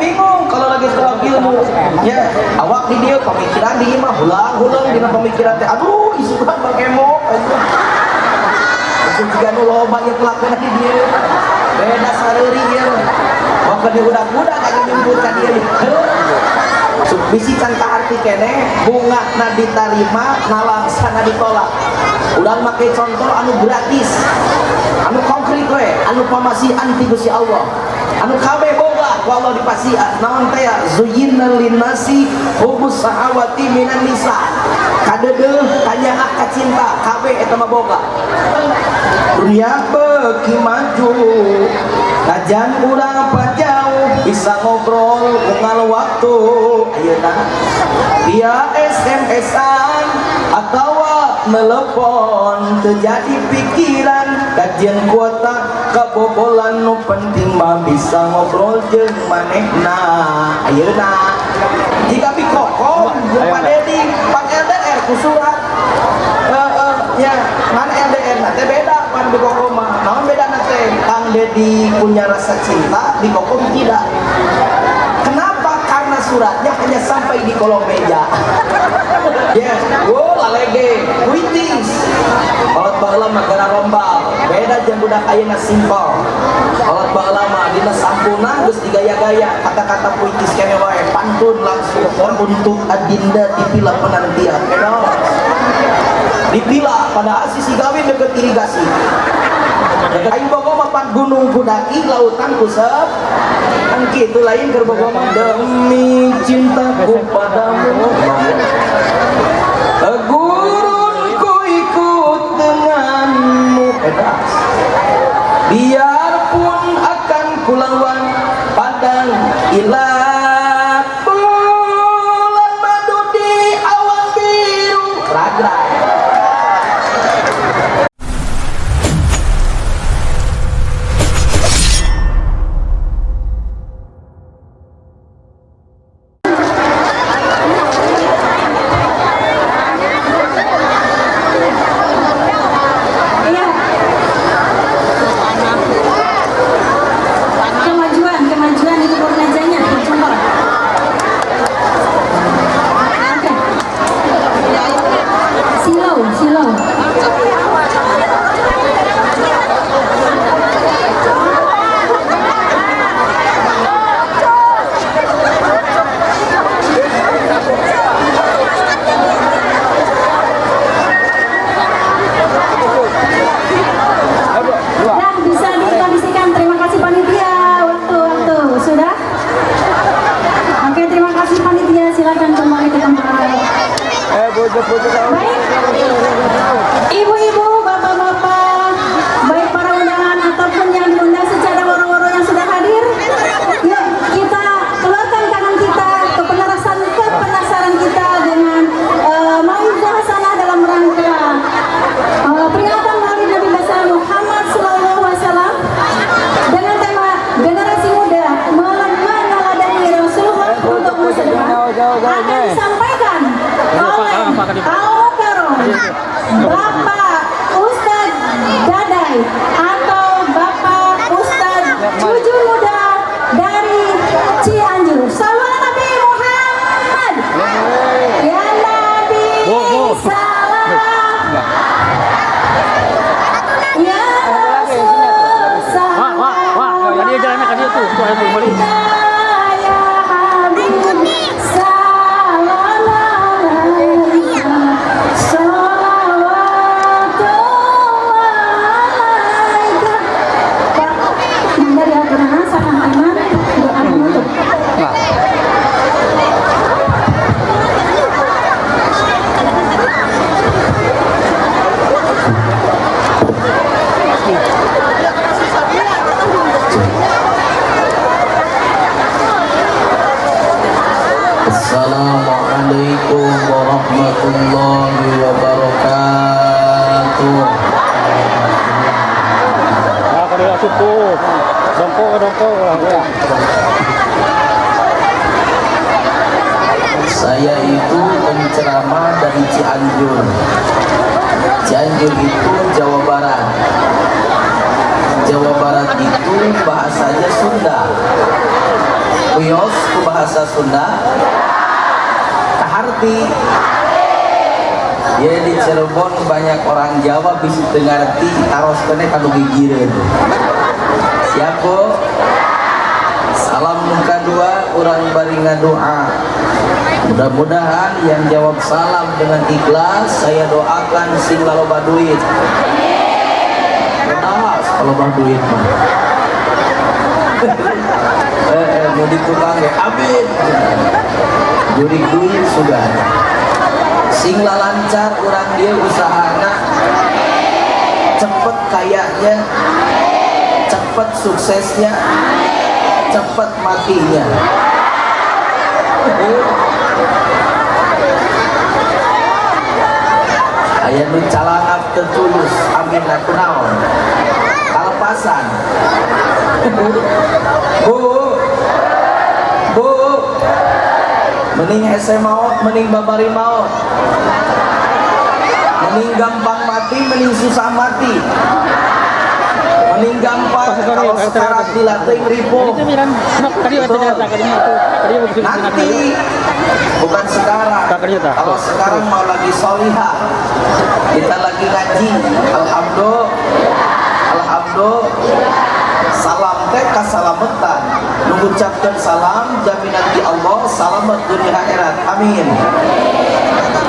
Bingung kalau lagi sholat ilmu ya, awak di dia pemikiran di imah hulang-hulang dina pemikiran teh, aduh, isukan Bang Emo. Itu juga nu loba ieu pelakuan di dieu, beda sareuri ieu mah di budak-budak aya nyumput ka dieu. Bisi can kaarti keneh, bunga na ditarima, nalangsana ditolak. Urang make contoh anu gratis, anu konkret we, anu pamasihan ti Gusti Allah, anu kabeh boga ku Allah dipasihan. Naon teh ya? Zuyyina linnasi hubbus sahawati minan nisa, kadeudeuh, kanyaah, kacinta, kabeh eta mah boga. Dunia beuki maju, najan urang jauh bisa ngobrol unggal waktu. Ayeuna via SMS-an atawa telepon, terjadi pikiran kajian kuota kebobolan, nu penting mah bisa ngobrol jeung manehna. Ayeuna jika bikokom jeung Pak Dedi, Pak LDR ku surat, ya ngan LDR na teh beda pan bikokom mah. Naon beda na teh? Kang Dedi punya rasa cinta, bikokom tidak. Kenapa? Karena suratnya hanya sampai di kolong meja. Ya, wow, lalege, puitis. Kolot baheula mah gara rombal, beda jeung budak ayeuna simpel. Kolot baheula mah dina sampulna geus digaya-gaya, kata-kata puitis kene wae, pantun langsung untuk adinda di vila penantian. Enos. Di vila pada sisi gawin deket irigasi. Aing bogo mah pan gunung ku daki, lautan ku sep. Kan kitu lain keur bogo mah, demi cintaku padamu. Gurun ku ikut denganmu. Edas. Biarpun akan kulawan padang ilat, bulan madu di awan biru. Ragra. Iya. Kemajuan, kemajuan itu mejanya, contoh. Oke. Silau, silau. Dan bisa dikondisikan. Terima kasih panitia. Waktu-waktu sudah. Oke, terima kasih panitia. Silakan kembali ke tempat. Baik, ibu-ibu, bapak-bapak, baik para undangan ataupun yang diundang secara woro-woro yang sudah hadir, yuk kita keluarkan tangan kita, kepenasaran kepenasaran kita dengan mauizah hasanah dalam rangka peringatan Maulid Nabi besar Muhammad Sallallahu Alaihi Wasallam dengan tema generasi muda meneladani Rasulullah untuk masa depan akan disampaikan oleh Al-Mukarram Bapak Ustadz Dadai atau Bapak Ustadz Jujur Muda dari Cianjur. Sallu ala Nabi Muhammad. Ya Nabi salam. Ya Rasul salam. Wah, wah, wah. Tadi jalannya kan itu, tuh ayo beli. Ya Habib salam alaika, sholawatullah alaika. Pak, dari Al-Quran sama Iman doa penutup. Assalamualaikum warahmatullahi wabarakatuh. Nah, kalau dia cukup. Dongko, dongko. Saya itu penceramah dari Cianjur. Cianjur itu Jawa Barat. Jawa Barat itu bahasanya Sunda. Wios ku bahasa Sunda? Kaharti? Ya, di Cirebon banyak orang Jawa, bisa teu ngarti, taros keneh ka nu gigireun. Siap, Bu? Salam nu kadua, urang bari ngadoa. Mudah-mudahan yang jawab salam dengan ikhlas, saya doakan sing laloba duit. Kedas kalau duit mah. Mau di tukang ya, amin. Jurig duit sudah. Sing lancar urang dia usahana, cepet kayaknya, cepet suksesnya, cepet matinya. Aya nu calangap teu tulus, amin aku naon? Kalepasan. Bu, Bu, mending hese maot, mending babari maot, mending gampang mati, mending susah mati, mending gampang kalau sekarat dilatih ripuh. Nanti bukan sekarang. Kalau sekarang mau lagi solihah, kita lagi ngaji, alhamdulillah, alhamdulillah. Salam teh kasalamatan, mengucapkan salam jaminan di Allah selamat dunia akhirat, amin.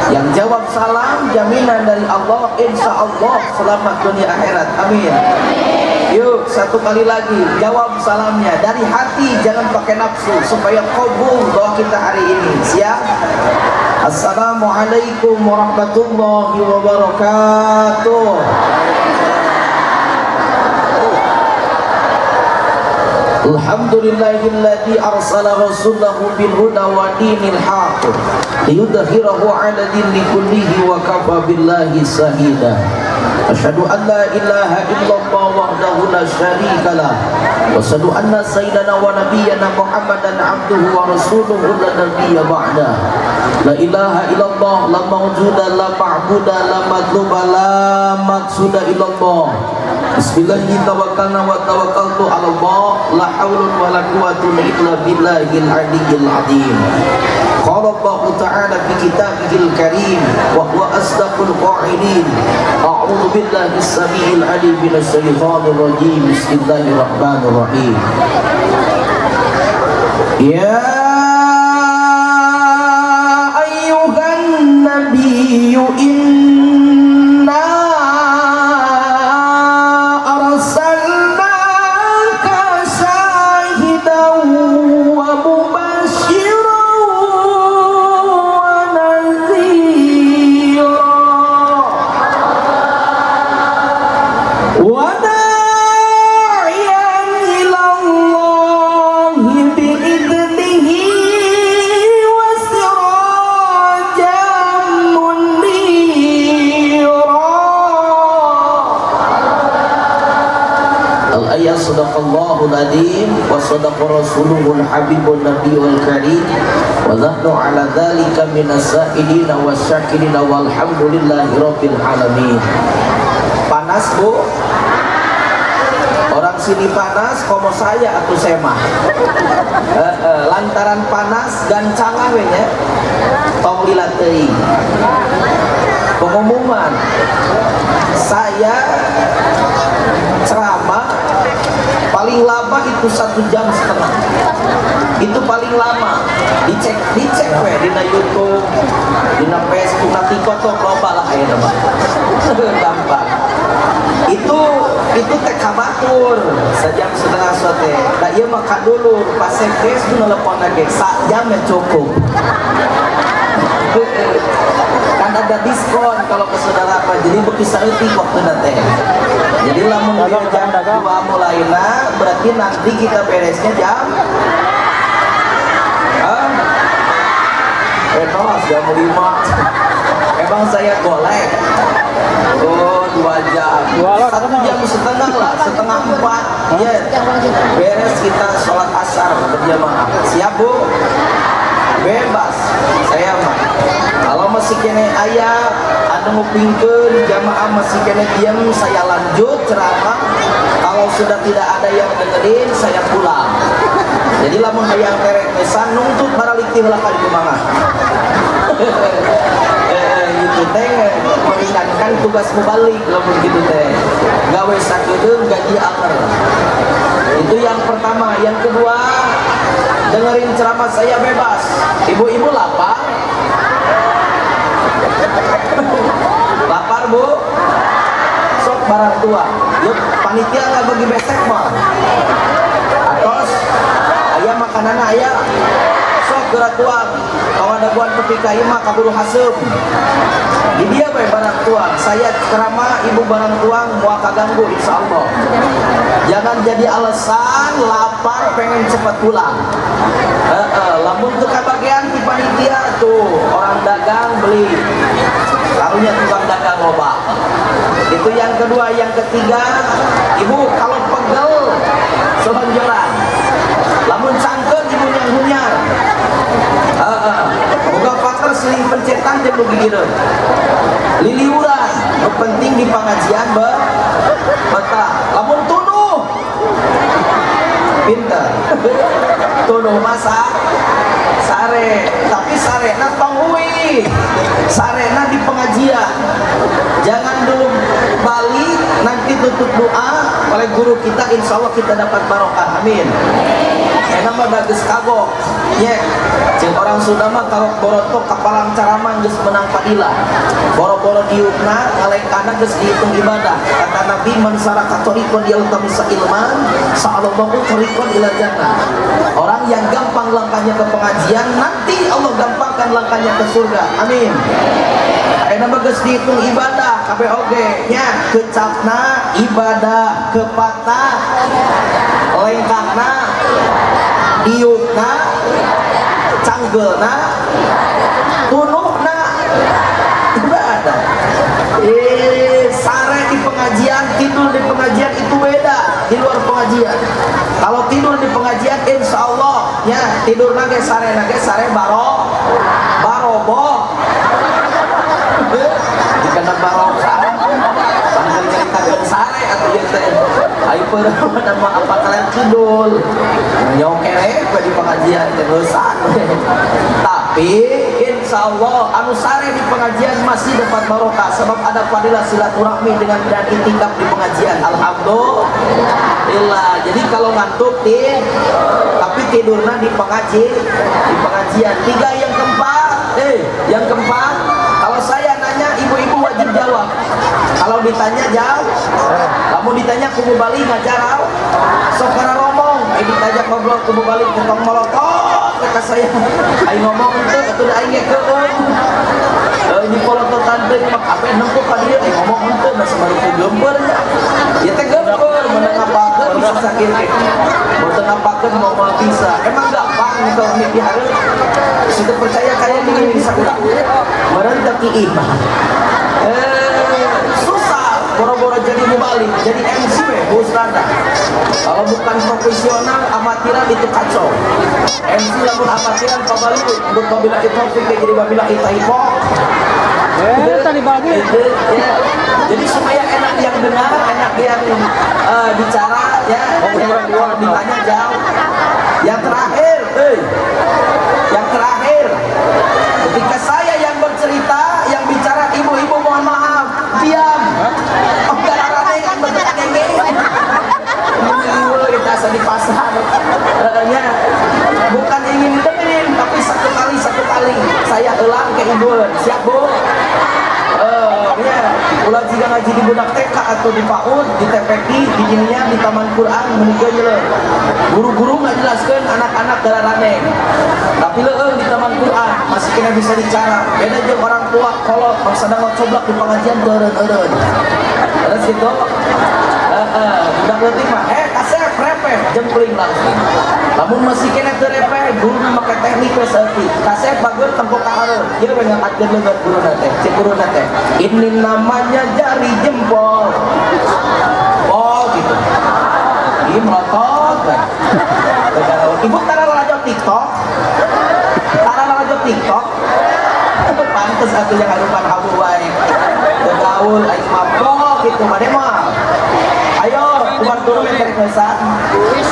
Yang jawab salam jaminan dari Allah, insya Allah selamat dunia akhirat, amin. Yuk satu kali lagi jawab salamnya dari hati, jangan pakai nafsu, supaya kabul doa kita hari ini. Siap? Assalamualaikum warahmatullahi wabarakatuh. Alhamdulillahilladzi arsala rasulahu bil huda wa dinil haqq liyudhhirahu 'ala dini kullihi wa kafa billahi shahida. Asyhadu an la ilaha illallah wahdahu la syarika lah wa asyhadu anna sayyidana wa nabiyyana Muhammadan abduhu wa rasuluhu la nabiyya ba'da. La ilaha illallah, la mawjuda, la ma'buda, la matluba, la maqsuda illallah. Bismillahirrahmanirrahim. Tawakkalna wa tawakkaltu 'ala Allah, la haula wa la quwwata illa billahil aliyyil azim. Qala Allah ta'ala fi kitabihil karim wa huwa asdaqul qailin. A'udzu billahi as-samiil alim minasy syaithanir rajim. Bismillahirrahmanirrahim. Ya ayyuhan nabiyyu inna arsalnaka syahidan wa mubasysyiran wa nadhira wa da'iyan ila Allahi bi'idnihi wa sirajan munira. Al-ayat sadaqallahul azim wa sadaqa rasuluhul habibun nabiyul karim wa nahnu ala dzalika minas sa'idina wasyakirina walhamdulillahi rabbil alamin. Panas, Bu? Orang sini panas, komo saya atau semah. Lantaran panas gancangan we nya. Tong lila teuing. Pengumuman, saya ceramah paling lama itu 1,5 jam. Itu paling lama. Dicek, dicek we dina YouTube, dina Facebook, nanti kotok loba lah ayeuna mah. Gampang. Itu teh kabatur 1,5 jam sote. Da ieu mah kadulur pas sekdes nu nelepon lagi sak jam ya cukup. Kan ada diskon kalau ke saudara apa, jadi beki saeutik waktuna teh. Jadi lamun jam 2 mulaina berarti nanti kita beresnya jam jam 5. Emang saya golek. Oh, 2 jam. 1,5 jam lah, 3:30. Ya. Beres kita sholat asar berjamaah. Siap, Bu? Bebas. Saya mah. Kalau masih kene aya anu ngupingkeun jamaah masih kene diam, saya lanjut ceramah. Kalau sudah tidak ada yang dengerin, saya pulang. Jadi lamun hayang terek ngeusan, nungtut baralik ti heula ka ditu mangga. Gitu teh meringankan tugas mubalig lamun gitu teh. Gawe sakedeung gaji anger. Itu yang pertama. Yang kedua, dengerin ceramah saya bebas. Ibu-ibu lapar? Lapar, Bu? Sok barang tua. Yuk, panitia nggak bagi besek mah. Atos, aya makanan aya. Sok geura tuang. Pawadaguan tepi ka imah kaburu haseum. Di dia bae barang tuang. Saya ceramah ibu barang tuang moal kaganggu insyaallah. Jangan jadi alasan lapar pengen cepat pulang. Lamun teu kabagean ti panitia tuh orang dagang beli. Karunya tukang dagang loba. Itu yang kedua. Yang ketiga, ibu kalau pegel selonjoran. Lamun cangkeun ibu nyanghunyar. Boga partner seling pencetan jeung nu gigireun. Liliuran, nu penting di pengajian betah. Lamun tunuh pinter. Tunuh masak sare, tapi sarena tong uih. Sarena di pengajian. Jangan dulu balik, nanti tutup doa oleh guru kita, insya Allah kita dapat barokah. Amin. Enak mah da geus kagok. Nye, ceuk orang Sunda mah kagok borotok kapalang caramang geus menang fadilah. Boro-boro diukna ngalengkana geus dihitung ibadah. Kata Nabi man saraka thariqan yaltamisa ilman sa'alallahu thariqan ila jannah. Orang yang gampang langkahnya ke pengajian, nanti Allah gampangkan langkahnya ke surga. Amin. Enak mah geus dihitung ibadah kabeh oge nya, kecapna ibadah, kepatah lengkahna, diukna, canggelna, tunuhna ibadah. Sare di pengajian, tidur di pengajian itu beda di luar pengajian. Kalau tidur di pengajian insya Allah ya tidur nage sare nage sare baro barobo. Jika barokah panggil ceritakan sare atau ieu teh ayo nama apa kalian kidul nyokere di pengajian terusan. Tapi insya Allah anu sare di pengajian masih dapat barokah sebab ada fadilah silaturahmi dengan dan itikaf di pengajian. Alhamdulillah. Jadi kalau ngantuk tapi tidurnya di pengajian. Tiga yang keempat, yang keempat, kalau saya nanya ibu-ibu wajib jawab. Kalau ditanya jawab. Kamu ditanya kubu balik ngajarau. Sok kana romong, ditanya ngobrol kubu balik tentang molotot ka saya. Aing ngomong teu atuh da aing ge keueung. Di polototan teh mah kabeh nempo ka dieu aing ngomong henteu da sabaru teu geumpeur nya. Ieu teh geumpeur meunang ngapakeun bisa sakit ge. Boten ngapakeun moal bisa. Emang gampang kalau mimpi hareup. Sudah percaya kalian dengan bisa ulah. Meureun teu kiih mah. Susah boro-boro jadi mubalik, jadi MC we busrana. Kalau bukan profesional amatiran itu kacau. MC lamun amatiran pabalik buat babila taufik jadi babila itaipok. Tadi bagi. Ya. Jadi supaya enak yang dengar, enak yang bicara ya, kalau ditanya jauh. Yang terakhir, yang terakhir, ketika saya yang bercerita, yang bicara ibu-ibu mohon maaf, diam. Oh, enggak rame kan bentuk kita asal di pasar. Bukan ingin didengerin, tapi satu kali saya elang ke ibu. Siap, Bu? Ya, ulah jika ngaji di budak TK atau di PAUD, di TPQ, di ininya, di Taman Quran, menikah jelas. Guru-guru nggak jelaskan anak-anak darah rame. Tapi leueung di Taman Quran masih kena bisa bicara. Beda jeung orang tua kolot maksudna ngocoblak di pengajian teureun-eureun. Terus gitu. Budak leutik mah kasep repeh jempling langsung. Lamun masih kena teu repeh, guruna make teknik we saeutik. Kasep bager tempo ka hareup. Ieu we ngangkatkeun leugeut guruna teh. Cek guruna teh. Ini namanya jari jempol. Oh gitu. Ih melotot we. Ibu tara lalajo TikTok. Tara lalajo TikTok. Pantes atuh yang harupan habu wae. Teu gaul aing mabok gitu mah mah. Ayo, keluar turun yang tarik.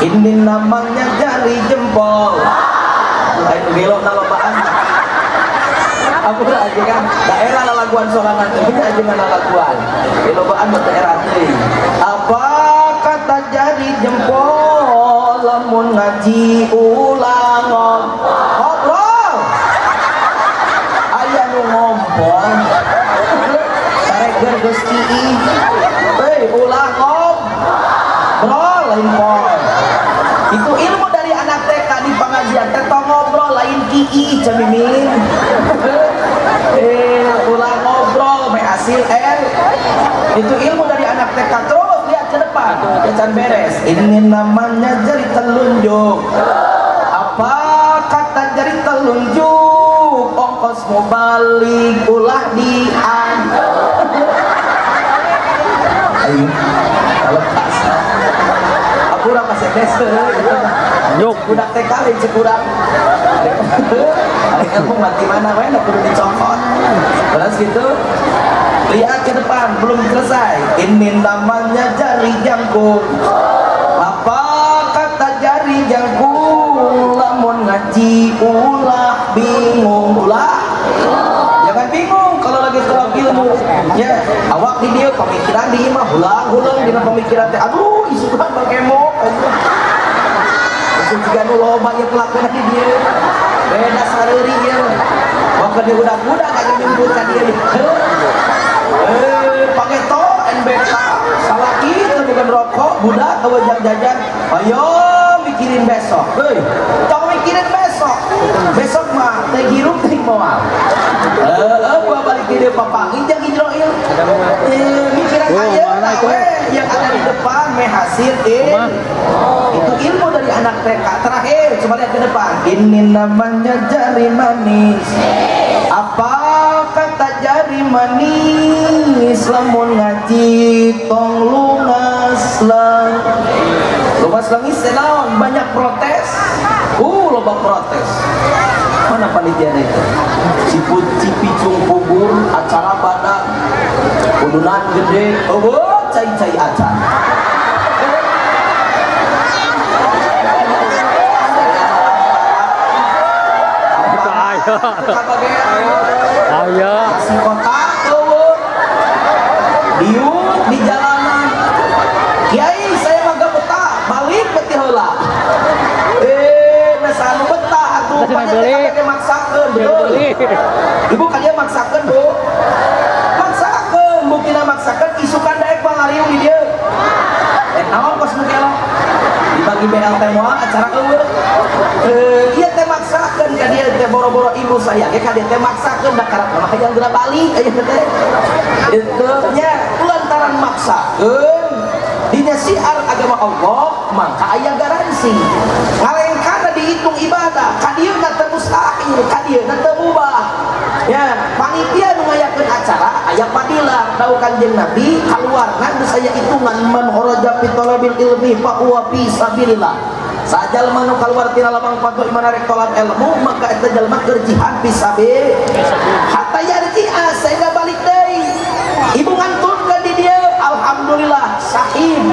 Ini namanya jari jempol. Lain gelo na lobaan. Ampura aja kan daerah lalaguan sorangan teh aja lalaguan. Lobaan mah daerah teh. Apa kata jari jempol lamun ngaji ulang ngobrol. Aya nu ngompol. Sareger geus kiih. Hei ulah ngobrol lain pol. Itu ilmu dari anak TK di pengajian teh tong ngobrol lain kiih camimin. Ulah ngobrol meh hasil itu ilmu dari anak TK. Terus lihat ke depan, can beres. Ini namanya jari telunjuk. Apa kata jari telunjuk? Ongkos mau balik ulah dian. Ayo, kalau kasar. Aku ora pasedes. Nyuk. Budak TK lain cek urang. Arek ilmu mati mana wae kudu dicokot. Terus gitu. Lihat ke depan, belum selesai. Ini namanya jari jangkung. Apa kata jari jangkung? Lamun ngaji ulah bingung. Ulah. Jangan bingung kalau lagi tolak ilmu. Ya, awak di dia pemikiran di imah hulang-hulang dina pemikiran teh. Aduh, isukan Bang Emo. Isu jiga nu loba ieu pelakuna di dieu. Beda sareuri ieu. Waktu di budak-budak aja nyumput ka dieu. Pakai to NBK salaki itu bukan rokok budak eueuh jam jajan. Ayo mikirin besok. Heuy, tong mikirin besok. Besok mah teh hirup teh moal. Heeh, gua balik di dieu papanggih jeung Ijroil. Mikiran ayeuna we yang ada di depan meh hasil itu ilmu dari anak TK. Terakhir coba lihat ke depan. Ini namanya jari manis. Apa kata jari manis? Lamun ngaji tong lungas lang. Lungas langis naon? Banyak protes. Loba protes. Mana panitia itu? Ciput cipicung pugur acara badak udunan gede. Oh, cai-cai acan. Ayo. Si kota eueuh. Diuk di jalanan. Kiai saya mah gak betah, balik beti heula. Nah anu betah atuh panitia teh maksakeun, betul. Ibu ka dieu maksakeun, Bu. Maksakeun, buktina maksakeun isukan daek pangariung di dieu. Naon kos nu kelok? Dibagi BLT moal acara eueuh. Ieu teh maksakeun ka dieu teh boro-boro ibu saya ge ka dieu teh maksakeun da karep mah hayang geura balik aya teh. Itu nya lantaran maksakeun dinya syiar agama Allah maka aya garansi. Ngalengkana dihitung ibadah, ka dieu na teu mustahil, ka dieu na teu mubah. Ya, panitia nu ngayakeun acara aya fadilah dawuh Kanjeng Nabi kaluarna geus aya hitungan man kharaja fi talabil ilmi fa huwa fi sabilillah. Sajalma nu kaluar tina lapang patuh imana rek tolak ilmu maka eta jalma keur jihad fi sabilillah. Hatta yarji'a sehingga balik deui. Ibu ngantunkeun di dieu alhamdulillah sahih.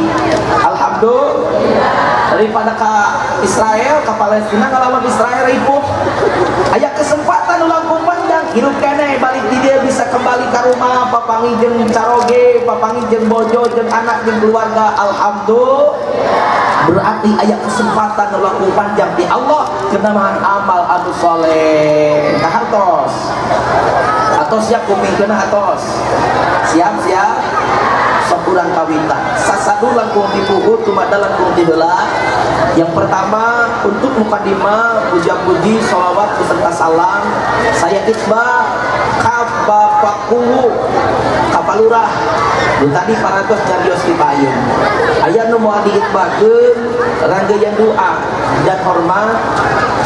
Alhamdulillah. Daripada ka Israel, ka Palestina ngalawan Israel ripuh. Aya kesempatan ulang panjang hirup keneh balik di dia bisa kembali ke rumah papanggih jeung caroge, papanggih jeung bojo, jeung anak, jeung keluarga. Alhamdulillah. Berarti aya kesempatan ulang panjang di Allah kenamahan amal anu soleh. Kahartos. Atos siap kupingkeun atos. Siap-siap. Sok urang kawitan. Sasadu langkung dipuhur tumada langkung diheula. Yang pertama untuk mukadimah puja-puji sholawat beserta salam saya itba ka Bapak Kuwu ka Palurah. Nu tadi parantos nyarios di payun. Aya nu moal diitbakeun rangkaian doa dan hormat.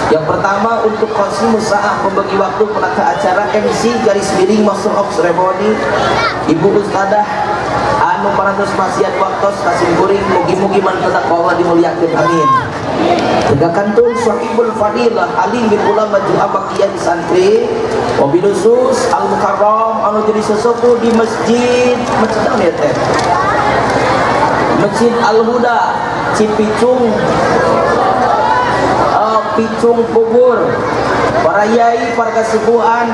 Yang pertama untuk Qasim Musaah pembagi waktu penata acara MC garis miring Master of Ceremony Ibu Ustadzah anu parantos masian waktos kasim kuring mugi-mugi manfaat Allah dimuliakeun amin. Tegakan tun sahibul fadilah alim bil ulama ju'ama kiai santri wabilusus al mukarram anu jadi sesepuh di masjid masjid apa ya teh? Masjid Al Huda Cipicung, Picung Pugur, para yai, para kesepuhan,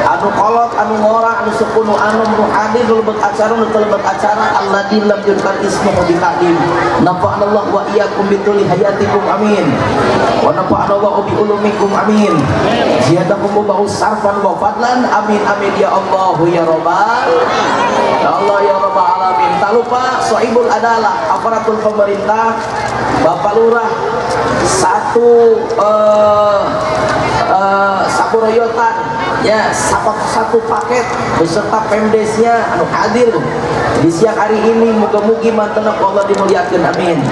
anu kolot, anu ngora, anu sepuh, nu anu nu hadir nu lebet acara, nu teu lebet acara, alladzi lam yunqal ismuhu bi ta'lim. Nafa'anallahu wa iyyakum bi tuli hayatikum, amin. Wa nafa'anallahu bi ulumikum, amin. Ziyadakumullahu sarfan wa fadlan, amin amin ya Allahu ya Rabbal ya Allah ya Rabbal alamin. Tak lupa sohibul adalah aparatur pemerintah, Bapak Lurah satu Saburoyotan ya, satu paket beserta Pemdesnya anu hadir di siang hari ini, muga-mugi mantena Allah dimuliakan, amin.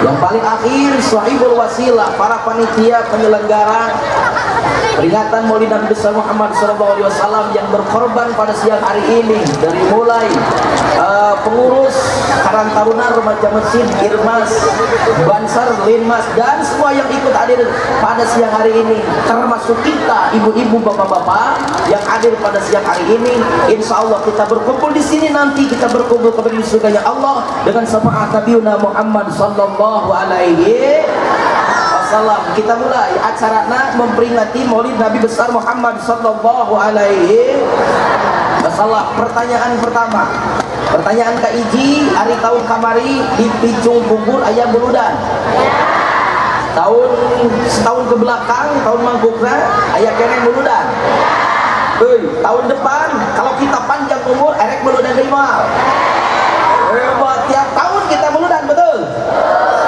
Yang paling akhir sahibul wasilah, para panitia penyelenggara peringatan Maulid Nabi besar Muhammad sallallahu alaihi wasallam yang berkorban pada siang hari ini, dari mulai pengurus Karang Taruna Remaja Masjid, Irmas, Bansar, Linmas, dan semua yang ikut hadir pada siang hari ini, termasuk kita ibu-ibu, bapak-bapak yang hadir pada siang hari ini. Insya Allah kita berkumpul di sini nanti, kita berkumpul kepada surganya Allah dengan syafaat Nabi Muhammad sallallahu alaihi wasallam. Kita mulai acarana memperingati Maulid Nabi besar Muhammad sallallahu alaihi wasallam. Pertanyaan pertama, pertanyaan kahiji, hari tahun kamari di Picung Pugur aya muludan. Tahun setahun ke belakang, tahun mangkukna aya keneh muludan. Hei, tahun depan kalau kita panjang umur erek muludan deui moal. Hebat, tiap tahun kita muludan, betul?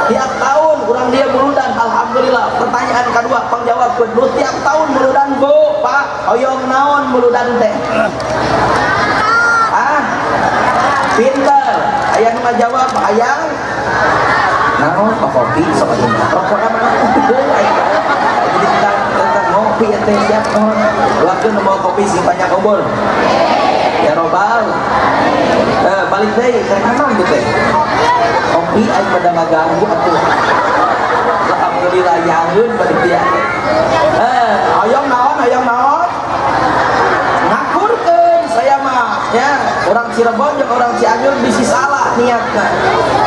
Tiap tahun urang dia muludan, alhamdulillah. Pertanyaan kedua, pangjawabkeun, nu tiap tahun muludan Bu, Pak, hoyong naon muludan teh? Ah, pinter. Aya nu ngajawab, hayang naon? Oh, kopi sok atuh. Rokokna mana? Jadi tentang ngopi ya teh, siap mohon. Doakeun nu mau kopi sing panjang umur. Ya robbal. Balik deui karek naon gitu teh? Kopi aing pada ngaganggu atuh. Alhamdulillah yangeun balik dia. Hoyong naon? Hoyong naon? Ngakurkeun saya mah ya, orang Cirebon jeung orang Cianjur bisi salah niatna.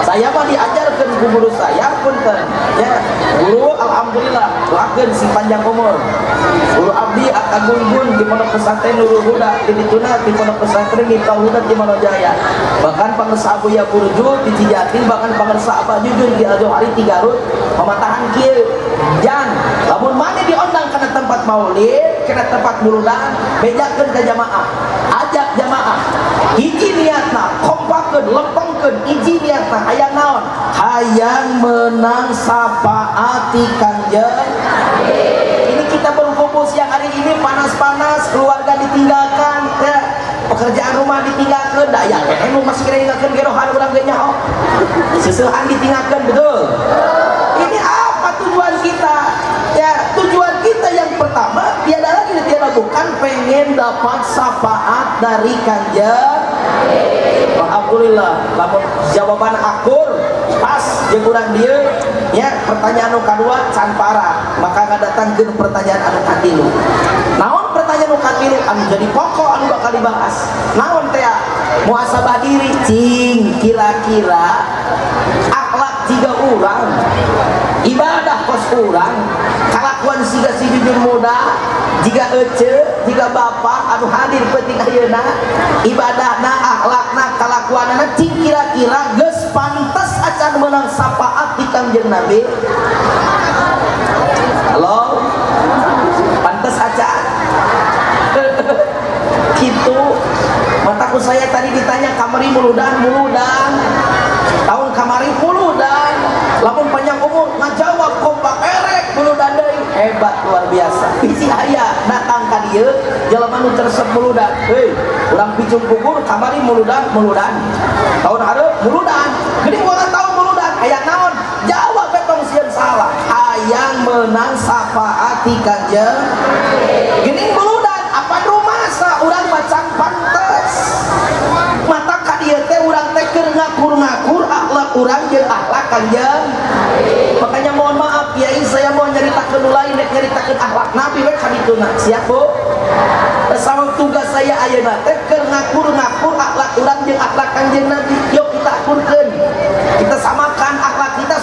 Saya mah diajarkeun ku guru saya, punten ya. Guru alhamdulillah doakeun sing panjang umur. Guru abdi akan gunggun di pondok pesantren Nurul Huda di dituna di pondok pesantren Miftahul Huda di Manojaya. Bahkan pangersa Abuya Burju di Cijati, bahkan pangersa Abah Jujun di Al-Johari di Garut pematahan kieu. Jan, lamun maneh diundang kana tempat maulid, kana tempat muludan, bejakeun ka jamaah. Ajak jamaah. Hiji niatna, kompakeun, lempengkeun, hiji niatna hayang naon? Hayang menang syafaat ti Kangjeng. Ini kita berkumpul siang hari ini panas-panas, keluarga ditinggalkan, ya. Pekerjaan rumah ditinggalkan, da aya keneh nu masih kena ninggalkeun gerohan urang ge nyaho. Seusehan ditinggalkeun, betul. Ini apa tujuan kita? Ya, tujuan kita yang pertama tiada lagi tiada bukan pengen dapat syafaat dari Kangjeng. Alhamdulillah, lamun jawaban akur pas jeung urang dieu ya, pertanyaan nu kadua can parah, maka ngadatangkeun pertanyaan anu katilu. Naon pertanyaan nu katilu anu jadi pokok anu bakal dibahas? Naon teh? Muhasabah diri, cing kira-kira akhlak jiga urang, ibadah kos urang, kalakuan siga si Jujun muda, jiga ece, jiga bapak anu hadir penting ayeuna, ibadahna, akhlakna, kalakuanana, cing kira-kira geus pantes acan meunang syafaat di Kangjeng Nabi? Halo? Pantes acan? Gitu. Mataku saya tadi ditanya kamari muludan, muludan. Tahun kamari muludan. Lamun panjang umur ngajawab kompak erek muludan deui. Hebat luar biasa. Bisi aya datang ka dieu jelema nu resep muludan. Heuy, urang Picung Pugur kamari muludan, muludan. Tahun hareup muludan. Geuning moal tahun muludan aya naon? Jawab we tong sieun salah. Hayang meunang syafaat ti Kangjeng. Geuning muludan apa rumasa urang macan pantes. Mata ka dieu teh urang teh keur ngakur-ngakur akhlak urang jeung akhlak Kangjeng. Makanya mohon maaf kiai, saya mau nyaritakeun nu lain rek nyaritakeun akhlak Nabi we ka dituna. Siap Bu? Sama tugas saya ayeuna teh keur ngakur-ngakur akhlak urang jeung akhlak Kangjeng Nabi. Yuk kita akurkeun. Kita samakan akhlak kita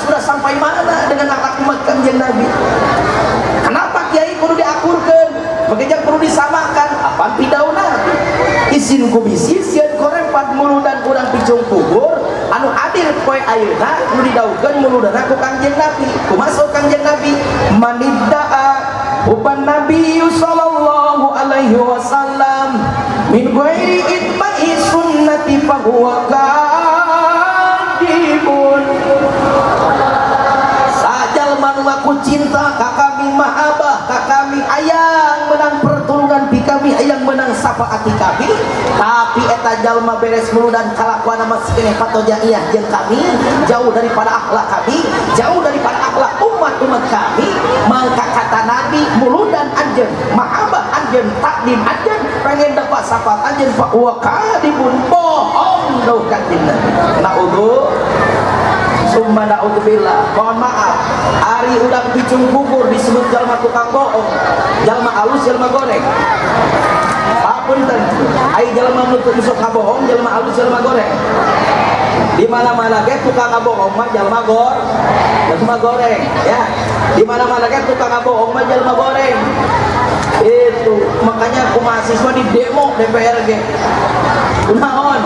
Kangjeng Nabi. Kenapa kiai kudu diakurkeun? Makanya perlu disamakan. Apaan pidauna? Izin ku bisi sieun korempat muludan urang picung kubur anu hadir poe ayeuna nu didawuhkeun muludanna ku Kangjeng Nabi. Kumaha Kangjeng Nabi? Manidda'a hubban Nabi sallallahu alaihi wasallam min ghairi itba'i sunnati fahuwa kadibun. Sajalma nu ngaku cinta ka kami, mahabbah ka kami, hayang menang pertulungan pi kami, hayang menang syafaat ti kami, tapi eta jalma beres muludan kalakuan masih keneh patojaiyah jeung kami, jauh daripada akhlak kami, jauh daripada akhlak umat-umat kami, maka kata Nabi muludan anjeun, mahabbah anjeun, takdim anjeun, pengen dapat syafaat anjeun, fa huwa kadibun, bohong dawuh Kanjeng Nabi. Naudzu summa na'udzubillah. Mohon maaf, ari urang picung kubur disebut jalma tukang bohong, jalma alus, jalma goreng. Punten, ai jalma nu sok ngabohong jalma alus, jalma goreng? Di mana-mana ge tukang ngabohong mah jalma goreng ya. Di mana-mana ge tukang ngabohong mah jalma goreng. Itu makanya ku mahasiswa di demo DPR ge kunaon?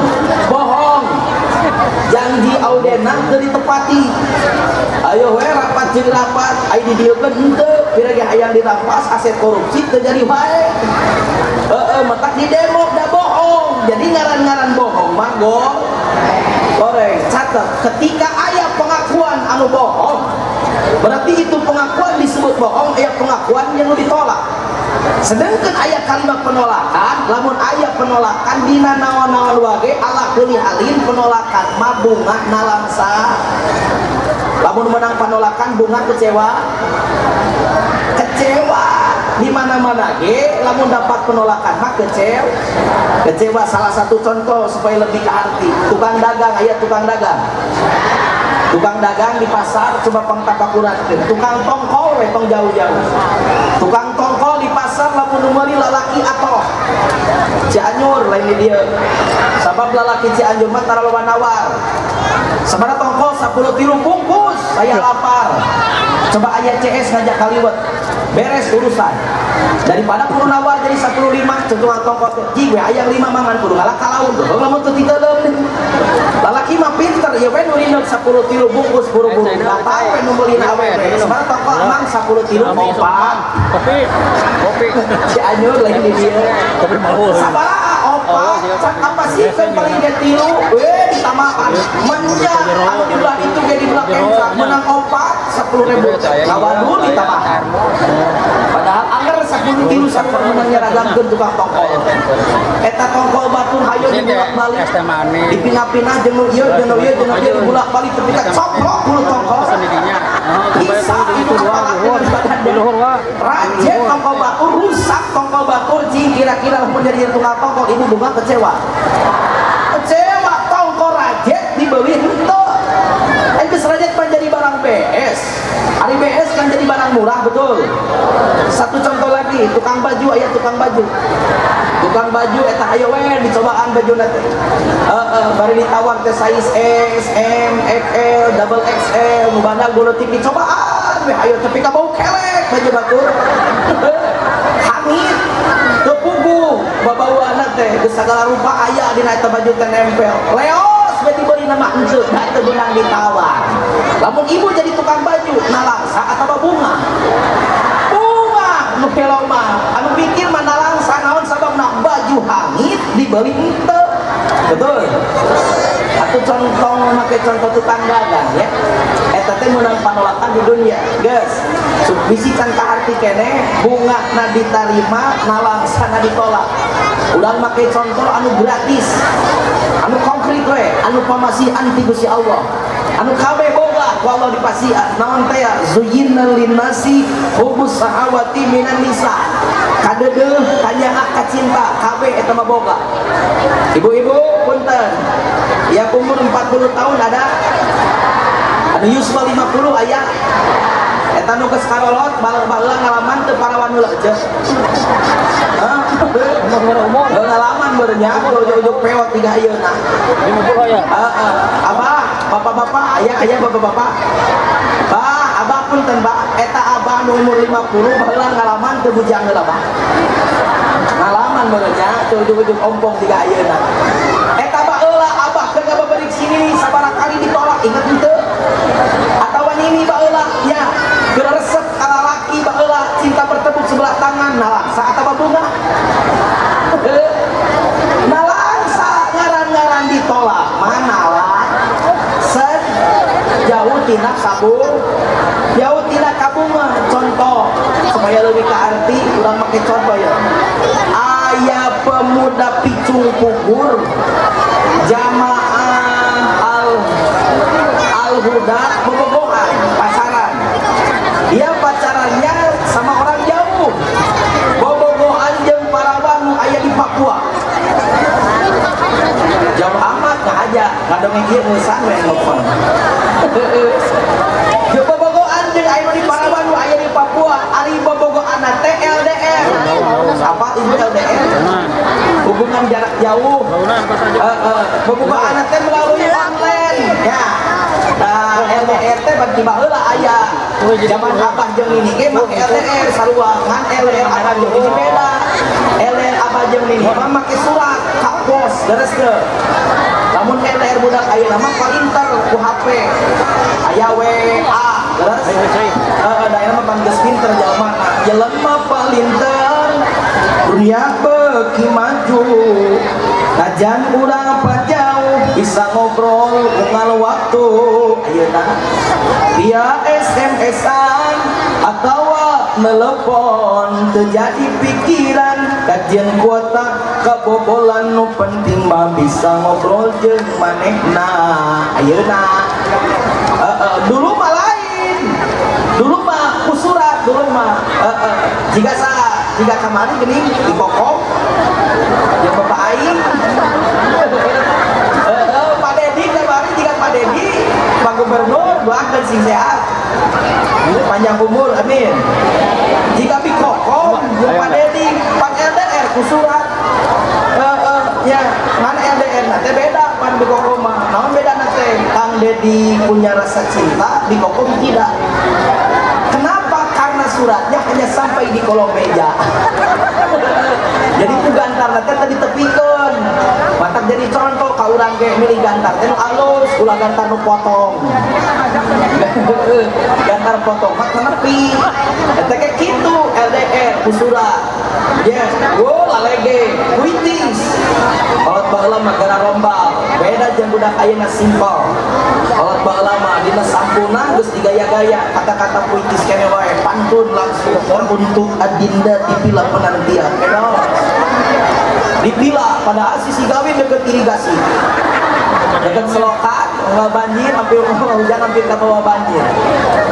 Bohong, janji audena teu ditepati. Ayo we rapat jeung rapat, ai didieukeun henteu, pira ge hayang dirampas aset korupsi teu jadi wae. Heeh, matak di demo da bohong. Jadi ngaran-ngaran bohong mah goreng. Catat, ketika aya pengakuan anu bohong, berarti itu pengakuan disebut bohong, aya pengakuan yang ditolak. Sedangkan aya kalimat penolakan, lamun aya penolakan dina naon-naon wae, ala kulli halin penolakan mah bungah nalangsa. Lamun menang penolakan bungah kecewa, kecewa di mana-mana ge lamun dapat penolakan mah kecewa, kecewa. Salah satu contoh supaya lebih ke hati, tukang dagang, aya tukang dagang, tukang dagang di pasar, coba pangtapakuratkeun tukang tongkol we, tong jauh-jauh, tukang tongkol di pasar lamun nu meuli lalaki atau Cianjur, lain di dieu, sabab lalaki Cianjur mah tara loba nawar. Sabaraha tongkol? 10 tilu bungkus, saya lapar. Coba aya CS ngajak kaliwet, beres urusan daripada kudu nawar jadi 15. Cek tukang tongkol teh, "Ji we hayang 5 mangan kudu ngalak kalaun." Heuh, lamun teu titeuleum, lalaki mah pinter ya, we nu rindek 10 tilu bungkus, buru-buru datang we nu meulina awewe. "Sabaraha tongkol, Mang?" 10 tilu opat. Kopi. Kopi. Cianjur, lain di dieu. Kopi mau. "Sabaraha?" "Opat." "Cak apa sih kan paling ge tilu we." Ditamaan manja anu di belah itu ge, di belah kencang menang opat 10.000 ngawadul ditambahan, padahal angger 10 tilu sakur menang nyeragamkeun tukang tongkol eta. Tongkol batur hayo dibulak-balik, dipinah-pinah jeung nu ieu, jeung nu ieu, jeung nu ieu, dibulak-balik tepi ka coplok bulu tongkol. Bisa itu kepala rajet tongkol batur, rusak tongkol batur. Cing, kira-kira lamun jadi tukang tongkol ibu bungah kecewa, kecewa. Tongkol rajet dibeli henteu. Geus rajet pan jadi barang BS. Ari BS kan jadi barang murah, betul? Satu contoh lagi, tukang baju, aya tukang baju, tukang baju eta hayo we dicobaan baju teh. Heeh, bari ditawar teh size S, M, XL, double XL, nu bandag leutik, dicobaan we hayo tapi ka bau kelek baju batur. Hangit teu puguh babauana teh, geus sagala rupa aya dina eta baju teh nempel. Leos we dibeli nama henteu, da teu beunang ditawar. Lamun ibu jadi tukang baju, nalangsa atawa bungah? Bungah nu gelo mah. Anu pikir mah nalangsa, naon sababna? Baju hangit dibeli henteu. Betul? Atau contoh, make contoh tukang dagang ya. Eta teh meunang panolakan di dunia. Geus, bisi can kaharti keneh, bungahna ditarima, nalangsana ditolak. Urang make contoh anu gratis, anu konkret we, anu pamasihan ti Gusti Allah, anu kabeh boga ku Allah dipasihan. Naon teh ya? Zuyyina linnasi hubbus sahawati minan nisa, kadeudeuh, kanyaah, kacinta, kabeh eta mah boga. Ibu-ibu punten ya, umur 40 tahun ada, anu yuswa 50 aya, eta nu geus karolot baheula ngalaman teu parawan heula aja? Umur umur. Ngalaman berenya ujug-ujug peot tiga ayeuna. 50 ya. Heeh. Abah, bapak-bapak, ayah, ayah, bapak-bapak. Bah, Abah pun ten bah, eta abah nu umur 50 baheula ngalaman teu bujang heula bah. Ngalaman meureun nya teu ujug-ujug ompong jiga ayeuna. Eta baheula abah keur ngababerik sini sabaraha kali ditolak inget henteu? Atawa nini baheula nya keur resep ka lalaki baheula cinta bertepuk sebelah tangan nalangsa atawa bunga. Nalangsa ngaran-ngaran ditolak mana lah set jauh tina kabung jauh tina kabungan. Contoh supaya lebih ke arti urang make contoh ya. Aya pemuda picung pugur jamaah al huda bobogohan pacaran. Dia pacarannya sama orang jauh, bobogohan jeung parawan nu aya di Papua. Jauh amat nggak aja ngadongeng ieu ngeusan we nelpon. Jeung bobogohan jeung aya di parawan nu aya di Papua, ari bobogohan teh LDR. Apa ibu LDR? Hubungan jarak jauh. Bobogohan teh melalui online ya. Nah, LDR teh bagi baheula aya. Zaman abah jeung nini ge make LDR sarua, ngan LDR abah jeung nini beda. LDR abah jeung nini mah make surat ka pos, leres teu? Lamun LDR budak ayeuna mah palinter ku HP. Aya WA, leres? Heeh, da ayeuna mah pan geus pinter jalmana. Jelema palinter dunia beuki maju. Najan urang jauh bisa ngobrol unggal waktu ayeuna via SMS-an atawa telepon terjadi pikiran kajian kuota kebobolan nu penting mah bisa ngobrol jeung manehna ayeuna. Dulu mah lain, dulu mah ku surat, dulu mah jika sa jika kamari geuning di kokok jeung bapak aing. Pak Dedi kamari jika Pak Dedi Pak Gubernur doakeun sing sehat panjang umur amin. Jika bikokom jeung Pak Dedi Pak LDR ku surat ya mana LDR na teh beda pan bikokom mah. Naon bedana teh? Kang Dedi punya rasa cinta, bikokom tidak. Kenapa? Karena suratnya hanya sampai di kolong meja. Jadi ku gantar teh tadi tepikeun. Matak jadi contoh ka urang ge milih gantar teh nu alus, ulah gantar nu potong. Gantar potong mah nepi. Eta ge kitu LDR ku surat. Yes, wo lalege, puitis. Kolot baheula mah gara rombal. Beda jeung budak ayeuna simpel. Kolot baheula mah dina sampuna geus digaya-gaya kata-kata puitis kene wae, pantun langsung untuk adinda di vila penantian. Edos. Di vila padahal sisi gawe deket irigasi. Deket selokan, nggak banjir, hampir hujan hampir ke bawah banjir.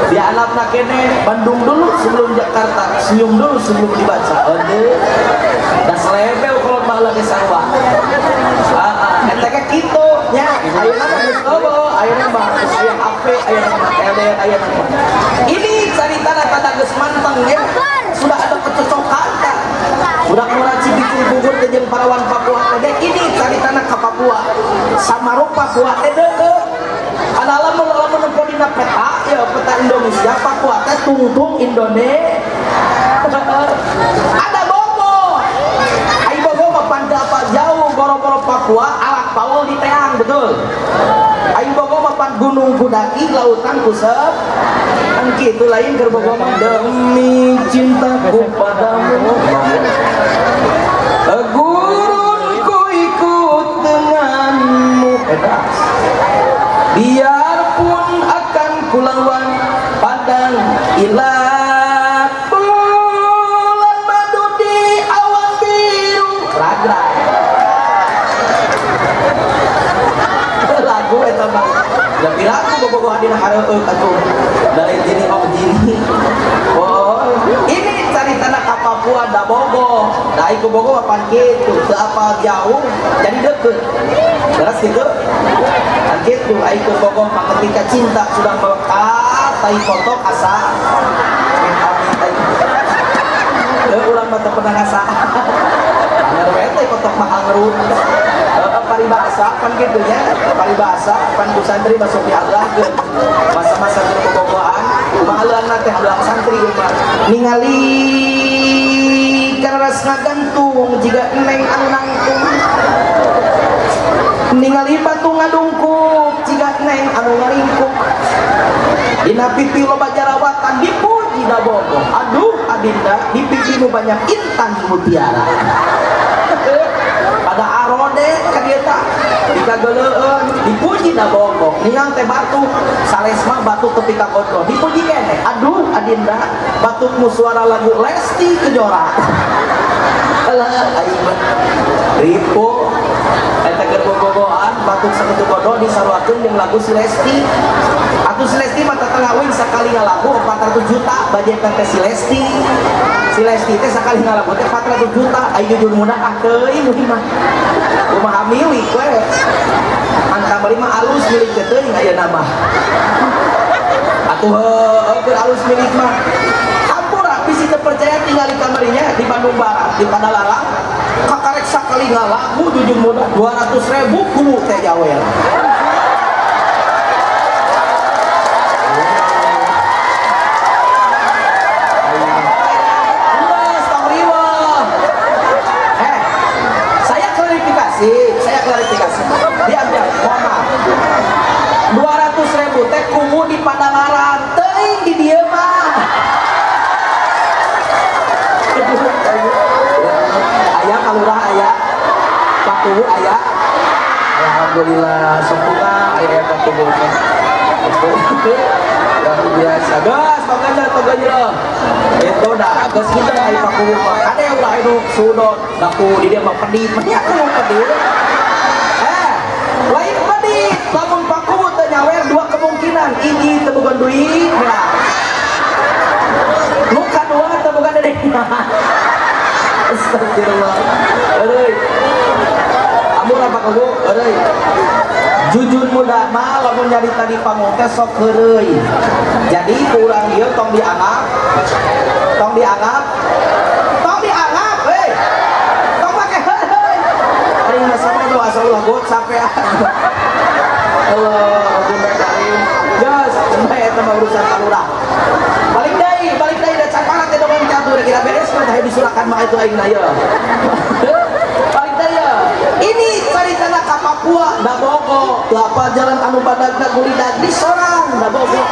Di anakna kene Bandung dulu sebelum Jakarta, senyum dulu sebelum dibaca. Aduh. Da selebel kolot baheula ge sarua. Eta ge kitu nya, ayeuna mah geus eueuh, ayeuna mah geus aya HP, ayeuna mah LDR, ayeuna mah. Ini caritana pada geus manteng ya. Sudah ada kecocokan kan. Budak murah Cibicung Bogor teh jeung parawan Papua teh ini caritana ka Papua. Samarupa Papua teh deukeut. Ada lamun lamun nempo dina peta ya peta Indonesia Papua teh tungtung Indonesia. Ada Bogor. Ai Bogor mah pan teu apa jauh boro-boro Papua alak paul di teang betul. Ai Bogor mah pan gunung kudaki lautan kusep. Kan kitu lain keur Bogor mah demi cintaku padamu. Gurunku ikut denganmu. Edas. Biarpun akan kulawan padang ilat bulan madu di awan biru. Ragra. Lagu eta mah. Lebih lagu bobogohan dina hareueut atuh. Dari jini oh jini. Oh, ini caritana ka Papua da Bogo. Da iku Bogo mah pan kitu, teu apal jauh jadi deukeut. Jelas gitu? Kan kitu ai ku Bogo mah ketika cinta sudah melekat, tai kotok asa amin tai. Teu urang mah teu pernah ngasa. Bener we tai kotok mah hangrut. Paribasa pan kitu nya, paribasa pan ku santri masuk diagrahkeun. Masa-masa keur bobogohan. Kumaha leuangna teh leuang santri ieu mah. Ningali karas ngagantung jiga neng anu nangtung. Ningali batu ngadungkuk jiga neng anu ngaringkuk. Dina pipi loba jarawatan dipuji da bogoh. Aduh adinda di pipimu banyak intan mutiara. Pada arode ka dieu tah dikageleueun dipuji da bogoh. Ningang teh batuk salesma batuk tepi ka godro dipuji keneh. Aduh adinda batukmu suara lagu Lesti Kejora. Alah aing mah ripo eta keur bobogohan batuk sakitu godro disaruakeun jeung lagu si Lesti. Atuh si Lesti mah tatengah uing sakali ngalagu 400 juta bajetan teh si Lesti. Si Lesti teh sakali ngalagu teh 400 juta aya jujur muda ah teuing mah. Kumaha milik we. Angka bari mah alus milik teh teuing ayeuna mah. Atuh heueuh keur alus milik mah. Hampura bisi teu percaya tinggal di kamarinya di Bandung Barat di Padalarang kakarek sakali ngalagu jujur muda 200.000 kubu teh jawer. Saya klarifikasi. Diam, mohon maaf. 200.000 teh kubu di Padalarang, teuing di dieu mah. Aya kalurah aya, Pak Kuwu aya. Alhamdulillah sempurna aya Pak Kuwu teh. Luar biasa. Gas, tong ganjel. Itu dah, geus kitu aya Pak Kuwu mah. Kade ulah hidup sudot, daku di dieu mah pedit, pedit aku mau pedit. Lain pedit, lamun Pak Kuwu teu nyawer dua kemungkinan, hiji teu boga duit, heula. Nu kadua teu boga dedek. Astagfirullah. Euy. Ampun Pak Kuwu, euy. Jujur muda mah lamun nyarita di panggung teh sok heureuy. Jadi ku urang ieu tong dianggap, tong dianggap, tong dianggap, heuy. Tong make heureuy. Aing mah sampe doa asa ulah gocap ya. Allah, ampun karim. Geus, bae eta mah urusan kalurah. Balik deui da caparat teh dongeng catur kira beres mah teh disurakan mah itu aing na ye. Balik deui ya. Ini caritana ka Papua da bogo. Lapa jalan anu badagna gulidag disorang da bogo.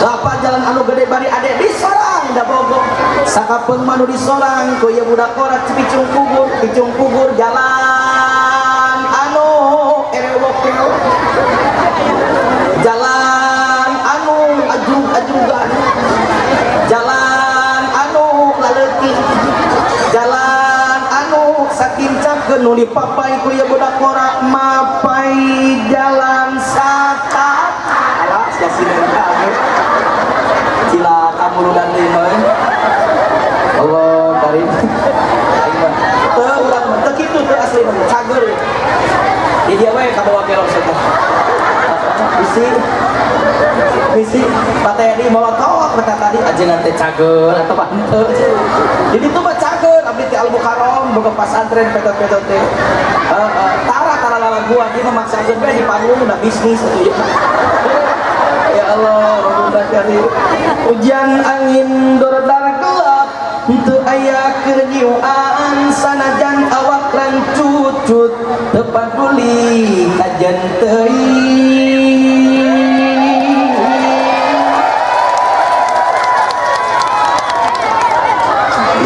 Lapa jalan anu gede bari ade disorang da bogo. Sakapeung manu disorang ku ieu budak korat picung pugur jalan anu erewokeo. Jalan anu ajug-ajugan. Jalan anu laleutik. Jalan anu sakincapkeun nu dipapai ku ieu budak korak mapai jalan sakat. Alah sia sinenta ge. Cilaka muludan deui mah. Allah karim. Aing mah teu urang mah teu kitu teu asli mah cager. Di dia we kabawa kelok saja. Bisi bisi Pak TNI molotot kata tadi ajengan teh cager atau henteu. Jadi itu mah cager abdi teh Al Mukarram boga pasantren petot-petot teh. Tara tara lalaguan ieu mah maksakeun we di panggung udah bisnis atuh ya. Ya Allah, Rabbul Karim. Hujan angin dordar gelap henteu aya keur nyiuan sanajan awak lancucut teu paduli kajen teuing.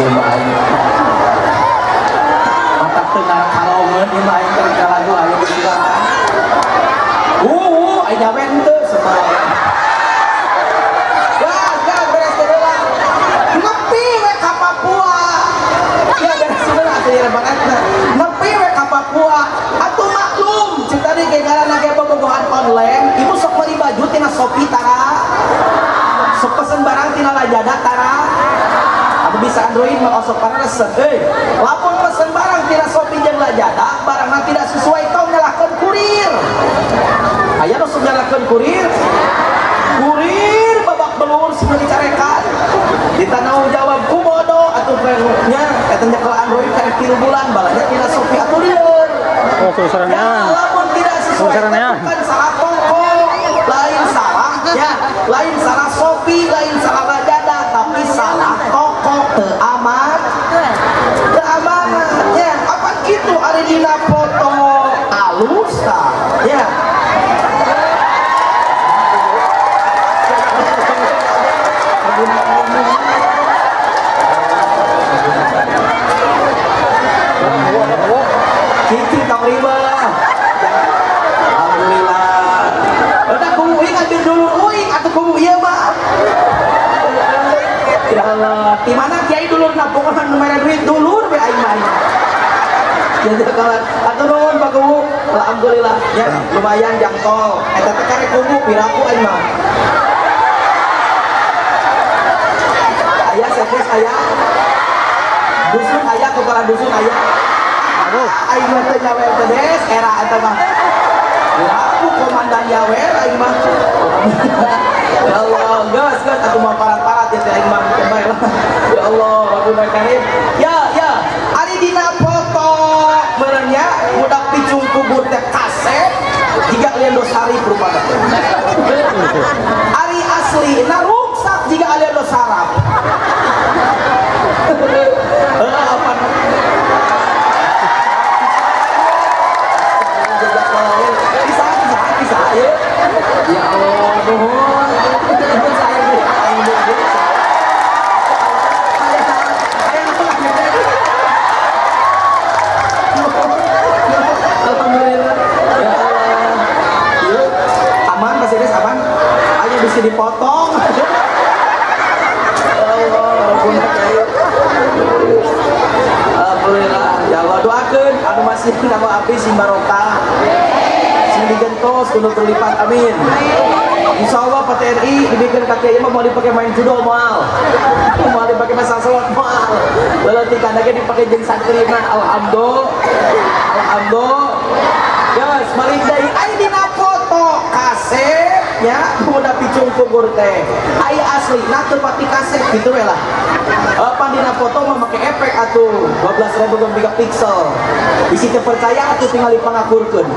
Ieu mah aing matak teu ngarakalongeun ieu mah aing keur lagu aya di silakan. Aing nyawe henteu semalam. Gagal beres teh heula. Nepi we ka Papua. Ya beres heula atuh ieu baratna. Nepi we ka Papua. Atuh maklum cek tadi ge ngaranna ge bobogohan online, ibu sok meuli baju tina Shopee tara. Sok pesen barang tina Lazada tara. Atuh bisa Android mah osok pareresep euy. Lamun pesen barang tina Shopee jeung Lazada, barangna tidak sesuai tong nyalahkeun kurir. Aya nu sok nyalahkeun kurir. Kurir babak belur sing dicarekan. Ditanaung jawab ku bodoh atuh nya eta nyekel Android karek 3 bulan balanya tina Shopee atuh lieur. Oh, susarannya. Ya, lamun tidak sesuai Susarannya. bukan salah toko, lain salah ya, lain salah Shopee, lain dina foto alus tah ya. Cici tong riba. Alhamdulillah. Udah kubu uing ambil dulur uing atuh kubu ieu mah. Ya Allah, di mana kiai dulurna pokona nu mere duit dulur we aing mah. Jadi kalau atuh nuhun Pak Kubu, alhamdulillah ya lumayan jangkol. Eta teh karek kubu piraku aing mah. Aya sekes aya. Dusun aya kepala dusun aya. Aing mah teh nyawer teh des era eta mah. Piraku komandan nyawer aing mah. Ya Allah, geus geus atuh mah parat-parat ya teh aing mah bae lah. Ya Allah, Rabbul Karim. Ya, ya, ari dina foto meureunnya budak picung kubur teh kasep jiga Aliando Syarif rupana teh. Ari asli na ruksak jiga Aliando Sarap. Heuh apa? Bisa, bisa, bisa ya. Ya Allah, nuhun. Nuhun saya aing nuhun. Alhamdulillah. Ya Allah. Yuk, aman Pak Sedes, aman. Ayo bisa dipotong. Ya Allah, Rabbul Karim. Alhamdulillah. Ya Allah, doakeun anu masih nama abdi sing barokah. Sing digentos kudu berlipat, amin. Insyaallah Pak TNI dibikin ka kiai mah mau dipakai main judo moal. Mau dipakai main slot moal. Leletikan lagi dipakai jeung santri mah alhamdulillah. Alhamdulillah. Geus balik deui ai dina foto kasep nya budak picung kubur teh. Ai asli na teu pati kasep kitu we lah. Pan dina foto mah make efek atuh 12.000 megapiksel. Bisi teu percaya atuh tingali pangakurkeun.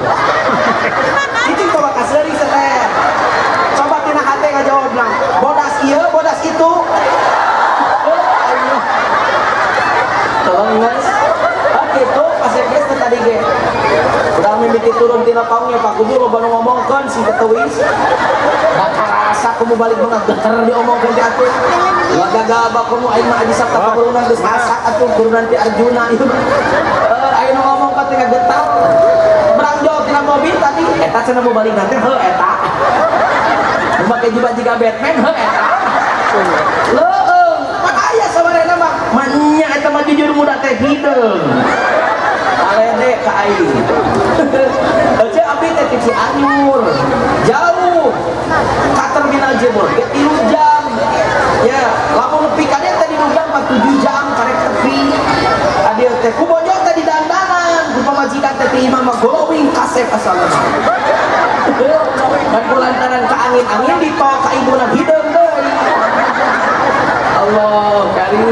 Cicing coba kaseuri teh. Coba tina hate ngajawabna. Bodas ieu, bodas itu. Tolong guys. Ah kitu pasir geus teh tadi ge. Udah mimiti turun tina paungnya Pak Kubu loba nu ngomongkeun sing keteuis. Da karasa kumu balik mah geter diomongkeun ti atuh. Ulah gagal bakomu aing mah aji sabta kaburunan geus asak atuh turunan ti Arjuna ieu. Aing nu ngomong ka teh getar. Berangjol tina mobil tadi eta cenah mau balik nanti heuh eta. Nu make jubah jiga Batman heuh eta. Leueung, pan aya sabarena mah manya eta mah jujur muda teh hideung. Alede ka aing. Ece abdi teh ti Cianjur. Jauh. Ka terminal Cirebon ge 3 jam. Ya, lamun nepi ka dieu teh didugang mah 7 jam karek tepi. Adieu teh ku bojong teh didandanan, ku pamajikan teh ti imah mah glowing kasep asalna. Kan kulantaran ka angin-angin ditol ka ibuna hideung deui. Allah karim.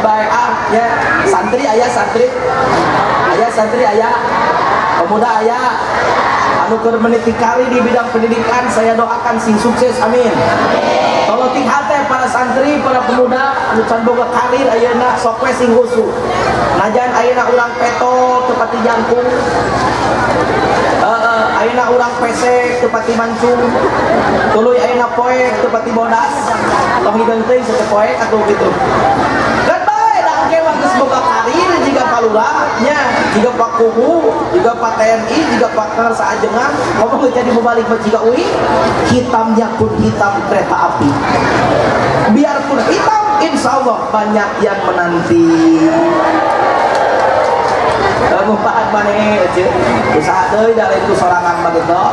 Baik ah ya, santri aya santri. Aya santri aya. Pemuda aya. Anu keur meniti kari di bidang pendidikan saya doakan sing sukses, amin. Tolong ting hate para santri, para pemuda anu can boga karir ayeuna sok we sing husu. Najan ayeuna urang peto teu pati jangkung. Ayeuna urang pesek teu pati mancung. Tuluy ayeuna poek teu pati bodas. Tong hideung teuing sateu poek atuh kitu. Kan bae da engke mah geus boga karir jiga Pak Lurah nya, jiga Pak Kubu, jiga Pak TNI, jiga Pak Kar saajengan, ngomong geus jadi mubalik mah jiga uing, hitamnya pun hitam kereta api. Biarpun hitam, insya Allah banyak yang menanti. Manfaat maneh aja. Usaha deui da lain ku sorangan mah gitu.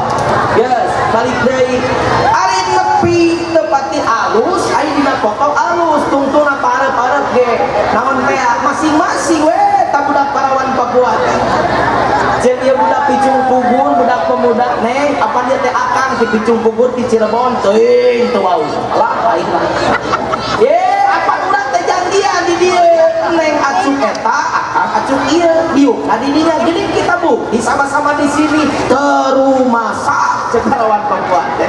Yes, balik deui. Ari nepi teu pati alus, ari dina foto alus, tungtungna pareup-pareup ge. Naon teh masing-masing we ta budak parawan Papua teh. Jeung ieu budak picung kubur, budak pemuda neng, apa dia teh akang ti picung kubur ti Cirebon teuing teu wau. Alah aing mah. Ye, apa urang teh janjian di dieu? Neng acuk eta, akang acuk ieu, diuk ka di dinya. Jadi kita bukti sama-sama di sini terumasa cek parawan Papua teh.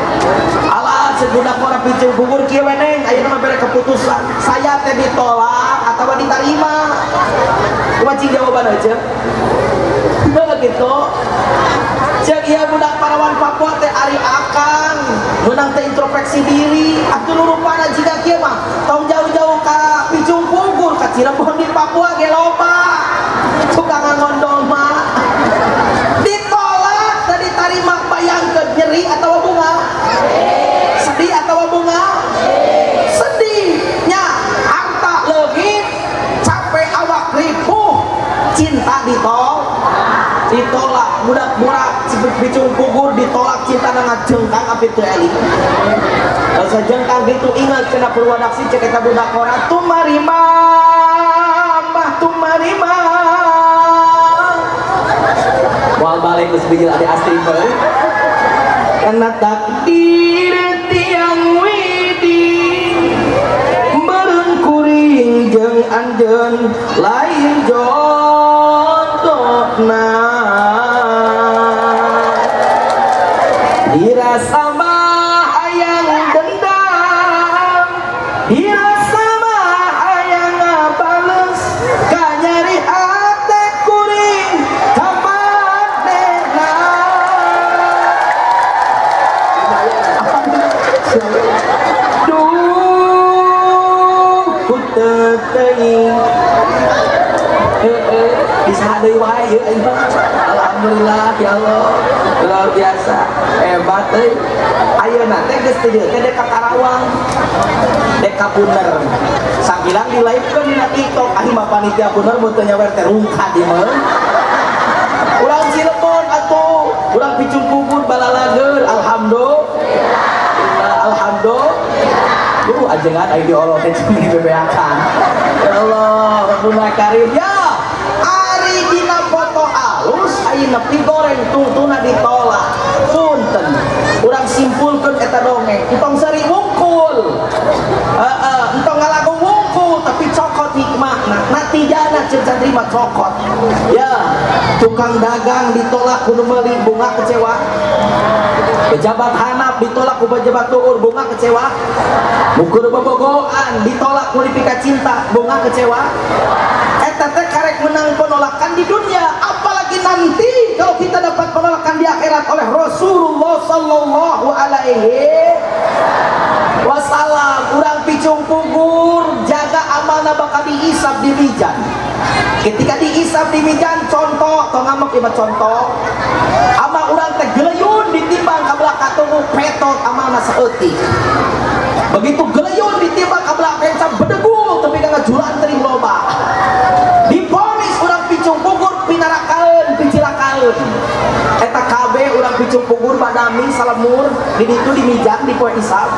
Alah cek budak orang picung kubur kieu we neng, ayeuna mah bere keputusan. Saya teh ditolak atawa diterima. Kumaha cing jawaban aja? Heuh kitu. Cek ieu budak parawan Papua teh ari akang meunang teh introspeksi diri atuh nu rupana jiga kieu mah tong jauh-jauh ka Picung Pugur ka Cirebon di Papua ge loba tukang ngondol mah ditolak tadi tarima bayangkeun nyeri atau bunga sedih atau bunga sedih nya harta leungit capek awak ripuh cinta ditolak budak murah Picung Pugur ditolak cinta ngajengkang api teu eling. Bahasa jengkang gitu ingat kena purwadaksi cek eta budak ora tumarima mah tumarima. Moal balik geus bijil ade astri bae. Karena takdir tiang widi meureun kuring jeung anjeun lain jodohna. Dirasa mah hayang dendam, dirasa mah hayang ngabales, kanyeri hate kuring ka manehna. Duh, ku teu teuing. Heeh, bisa deui wae ieu aing mah. Alhamdulillah ya Allah. Luar biasa. Hebat euy. Ayeuna teh geus teu teh dek ka Karawang. Dek ka Buner. Sakilang di live-keun dina TikTok aing mah panitia Buner mun teu nyawer teh rungkad ieu mah. Urang Cirebon atuh, urang Picung Pugur balalageun. Alhamdulillah. Alhamdulillah. Ajengan aing diolok teh cumi bebeakan. Ya Allah, Rabbuna Karim. Ya, ari dina foto alus ayeuna pigoreng tungtuna ditolak. Punten. Urang simpulkeun eta dongeng. Entong seri wungkul. Heeh, entong ngalagu wungkul tapi cokot hikmahna. Natijana ceuk santri mah cokot. Ya, tukang dagang ditolak kudu meuli bunga kecewa. Pejabat hanap ditolak ku pejabat luhur bunga kecewa. Ukur bobogohan ditolak ku dipika cinta bunga kecewa. Eta teh karek menang penolakan di dunia, apalagi nanti kalau kita dapat penolakan di akhirat oleh Rasulullah sallallahu alaihi wasallam. Urang Picung Pugur jaga amanah bakal diisap di mizan. Ketika diisap di mizan contoh tong ngambek ieu mah contoh. Amal urang teh geleyun ditimbang ka belakang tunggu petot amalna saeutik. Begitu geleyun ditimbang ka belakang kenca bedegul tapi ka ngajulantring loba. Diponis urang Picung Pugur pinarakaeun picilakaeun. Eta kabeh urang Picung Pugur badami salemur di ditu di mizan di poe isap.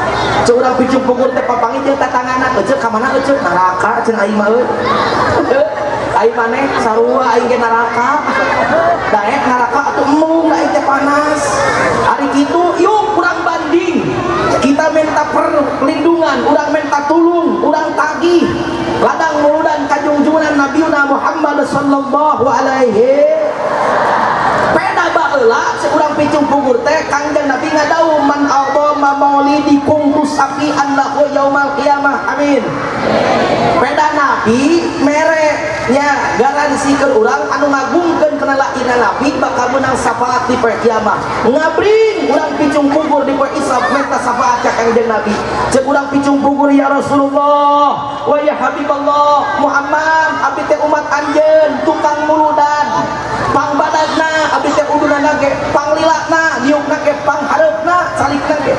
Ceuk urang Picung Pugur teh papanggih jeung tatanganan eceu ka mana eceu neraka cenah aing mah euy. Aing maneh sarua aing ge neraka. Daek neraka atuh embung da aing teh panas. Ari kitu yuk urang banding. Kita minta perlindungan, urang minta tulung, urang tagih. Ladang muludan kajungjungan Nabiuna Muhammad sallallahu alaihi. Peda baheula urang Picung Pugur teh Kangjeng Nabi ngadau man adzama maulidikum tusafi'an lahu yaumal qiyamah. Amin. Peda Nabi mere nya garansikeun urang anu ngagungkeun kana laina Nabi bakal menang syafaat di poe kiamat. Ngabring urang Picung Pugur di poe isap minta syafaat ka Kangjeng Nabi. Ceuk urang Picung Pugur ya Rasulullah wa ya Habiballah Muhammad abdi teh umat anjeun tukang muludan pangbadagna abdi teh udunana ge panglilana diukna ge panghareupna calikna ge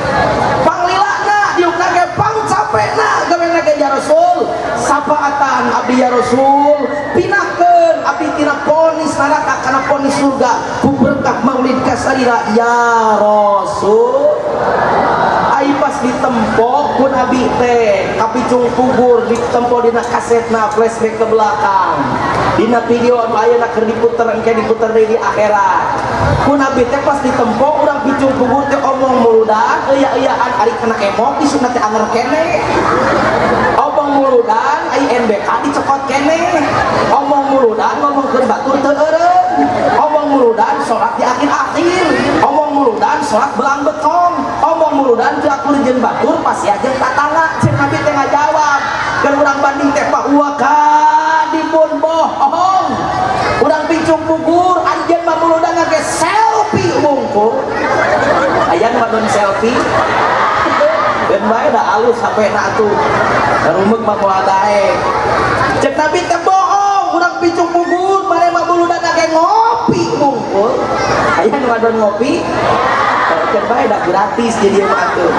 panglilana diukna ge pangcapekna gawena ge ya Rasul syafaatan abdi ya Rasul pinahkeun abdi tina ponis neraka kana ponis surga ku berkah maulid kasalira ya Rasul. Ai pas ditempo ku Nabi teh ka Picung Pugur ditempo dina kasetna flashback ke belakang dina video anu ayeuna keur diputer engke diputer deui di akhirat ku Nabi teh pas ditempo urang Picung Pugur teh omong muludan euya-euyaan ari kena emok isukna teh anger kene omong muludan ai NBK dicokot kene omong muludan ngomongkeun batur teu eureun omong muludan salat di akhir-akhir omong muludan salat belang betong omong muludan teu akur jeung batur pasti jeung tatangga ceuk Nabi teh ngajawab keur urang banding teh bahwa kadibun bohong ngadon selfie. Dan bae da alus HP na atuh. Rumeuk mah moal daek. Cek Nabi teh bohong, urang picung pugur, mare mah buludan ge ngopi mungkul. Aya nu ngadon ngopi? Keun bae da gratis di dieu mah atuh.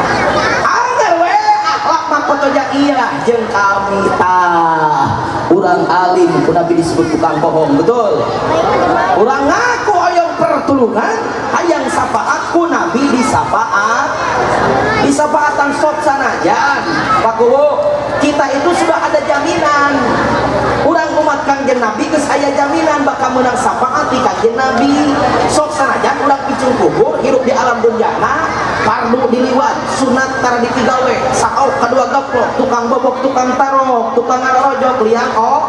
Angger we akhlak mah kotoja iya jeung kami tah. Urang alim ku Nabi disebut tukang bohong, betul? Urang ngaku hoyong pertulungan, hayang sapaat ku Nabi disapaat. Disapaatan sok sanajan. Pak Kuwu, kita itu sudah ada jaminan. Urang umat Kangjeng Nabi geus aya jaminan bakal menang syafaat di Kangjeng Nabi. Sok sanajan urang picung kubur hirup di alam dunyana, fardu diliwat, sunat tara dipigawe, saok kadua gaplok, tukang bobok, tukang tarok, tukang ngarorojok, liang oh,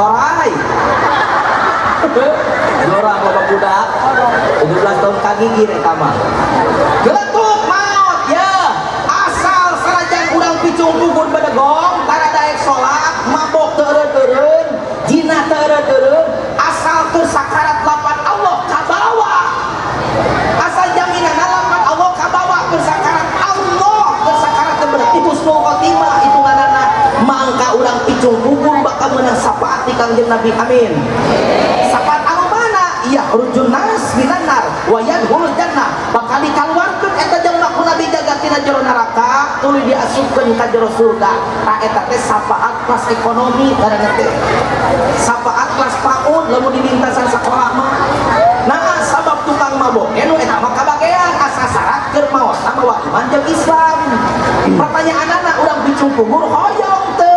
orai. Orang loba budak 17 tahun kagigir eta mah. Geletuk maot ya. Asal sanajan urang picung kubur bedegong, tara daek salat, mabok teu eureun-eureun, zina teu eureun-eureun, asal keur sakarat lapan Allah kabawa. Asal jaminan lapan Allah kabawa keur sakarat Allah keur sakarat teh berarti husnul khotimah hitunganana. Mangka urang picung kubur bakal meunang syafaat di Kangjeng Nabi. Amin. Syafaat anu mana? Yakhrujun nas minan nar wa yadkhulul jannah. Bakal dikaluarkeun eta jelema ku Nabi jaga tina jero neraka tuluy diasupkeun ka jero surga. Tah eta teh syafaat kelas ekonomi ngaranna teh. Syafaat kelas PAUD lamun di lintasan sakola mah. Nah, sabab tukang mabok nu eta mah kabagean asa syarat keur maot mawa iman jeung Islam. Pertanyaanana urang picung kubur hoyong teu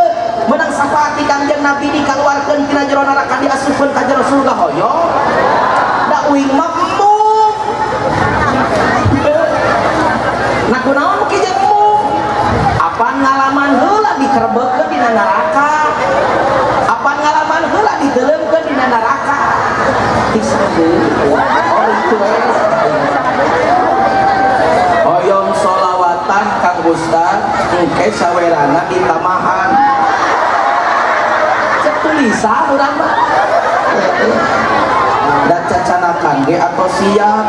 menang syafaat di Kangjeng Nabi dikaluarkeun tina jero neraka diasupkeun ka jero surga hoyong? Da uing mah embung. Nah kunaon muki jeung embung? Apan ngalaman heula dikerebekkeun dina neraka? Apan ngalaman heula diteleumkeun dina neraka? Disebut. Oh itu we. Hoyong solawatan Kang Ustad engke sawerana ditamahan. Cek tulisan urang mah. Da cacanakan ge atau siap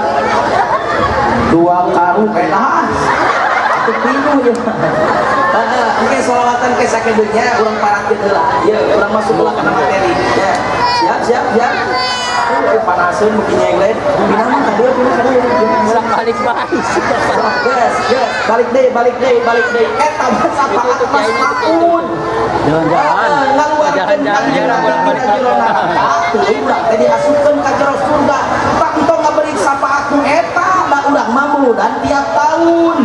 dua karung enak. Atuh pinuh ieu mah. Heeh, engke solawatan ke sakedeungnya urang paratkeun heula. Ieu urang masuk heula kana materi. Ya. Siap, siap, siap. Panaseun muki nyenglet. Pindah mah ka dieu, pindah ka dieu. Bolak balik bae. Geus, geus, balik deui, balik deui, balik deui. Eta mah syafaat mas maun. Jalan-jalan. Ngaluarkeun Jalan-jalan, Kangjeng Nabi bolak-balik. tina jero neraka, tuluy urang teh diasupkeun ka jero surga. Tah entong ngaberi syafaat nu eta, da urang mah muludan tiap tahun.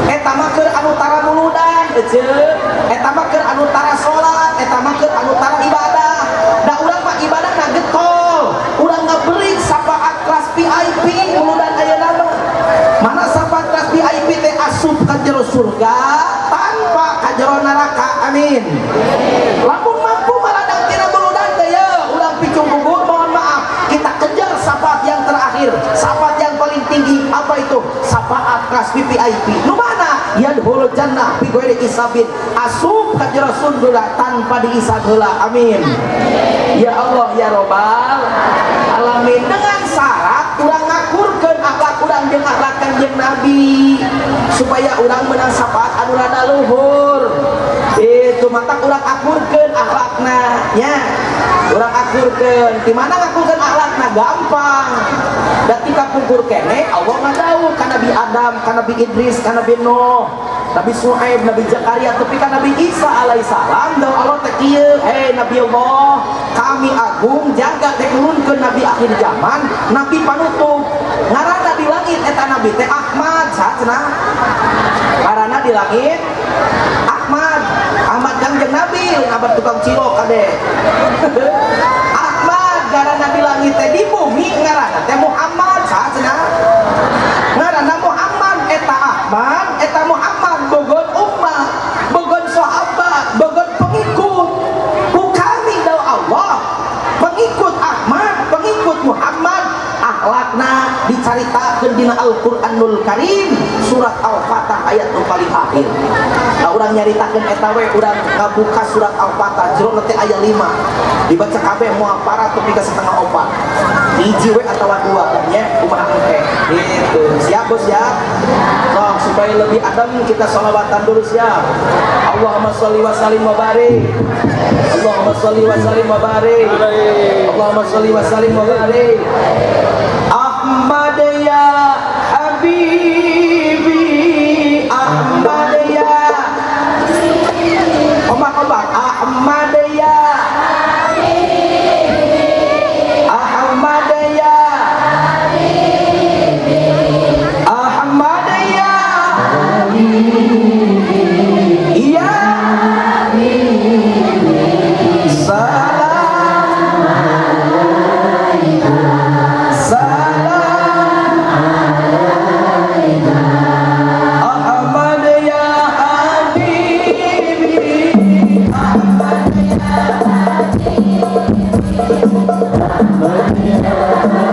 Eta mah keur anu tara muludan, eceu. Eta mah keur anu tara salat, eta mah keur anu tara ibadah. Da urang mah ibadahna getol. Urang ngaberi syafaat kelas VIP muludan ayeuna mah. Mana syafaat kelas VIP teh asup ka jero surga tanpa ka jero neraka. Amin. Lamun mampu maladang tina muludan teh ye, urang picung kubur mohon maaf, kita kejar syafaat yang terakhir, syafaat yang paling tinggi apa itu? Syafaat kelas VIP. Nu mana? Yadkhulul jannah bi ghairi hisabin. Asup ka jero surga tanpa dihisab heula. Amin. Ya Allah ya Robbal alamin. Dengan syarat urang ngakurkeun akhlak urang jeung akhlak Kangjeng Nabi supaya urang menang syafaat anu rada luhur. Itu mata urang akurkeun akhlakna nya. Urang akurkeun. Di mana ngakurkeun akhlakna? Gampang. Da tika pungkur kene Allah ngadawuh ka Nabi Adam, ka Nabi Idris, ka Nabi Nuh, Nabi Suhaib, Nabi Zakaria, tapi ka Nabi Isa alaihissalam dawuh Allah teh kieu, hei Nabi Allah, kami agung jaga teh nurunkeun Nabi akhir zaman, Nabi panutup. Ngaranna di langit eta Nabi teh Ahmad, saha cenah? Ngaranna di langit Ahmad. Ahmad Kangjeng Nabi, lain Ahmad tukang cilok kade. Ahmad ngaranna di langit teh di bumi ngaranna teh Muhammad, saha cenah? Ngaranna Muhammad eta Ahmad, eta Muhammad bogon umat, bogon sahabat, bogon pengikut. Ku kami dawuh Allah, pengikut Ahmad, pengikut Muhammad, akhlakna dicaritakeun dina Al-Qur'anul Karim surat Al-Fatah ayat nu paling akhir. Nah, urang nyaritakeun eta we urang ngabuka surat Al-Fatah jero teh ayat 5. Dibaca kabeh moal parah tepi ka setengah opat. Hiji we atawa dua nya kumaha engke. Gitu. Siap bos siap? Sok supaya lebih adem kita sholawatan dulu siap. Allahumma sholli wa sallim wa barik. Allahumma sholli wa sallim wa barik. Allahumma sholli wa sallim wa barik. Ahmad ya Habibi, Ahmad ya. Kompak-kompak. Ahmad ya Habibi, Ahmad ya Habibi, Ahmad ya Habibi, ya Habibi. Salam alaikum, salam alaikum, Ahmad ya Habibi, Ahmad ya Ahmad ya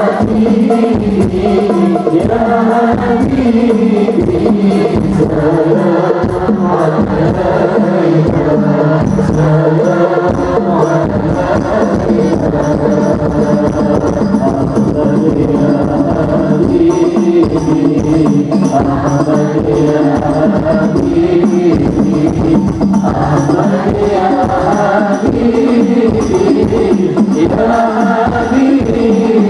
Habibi, Ahmad ya Habibi, Ahmad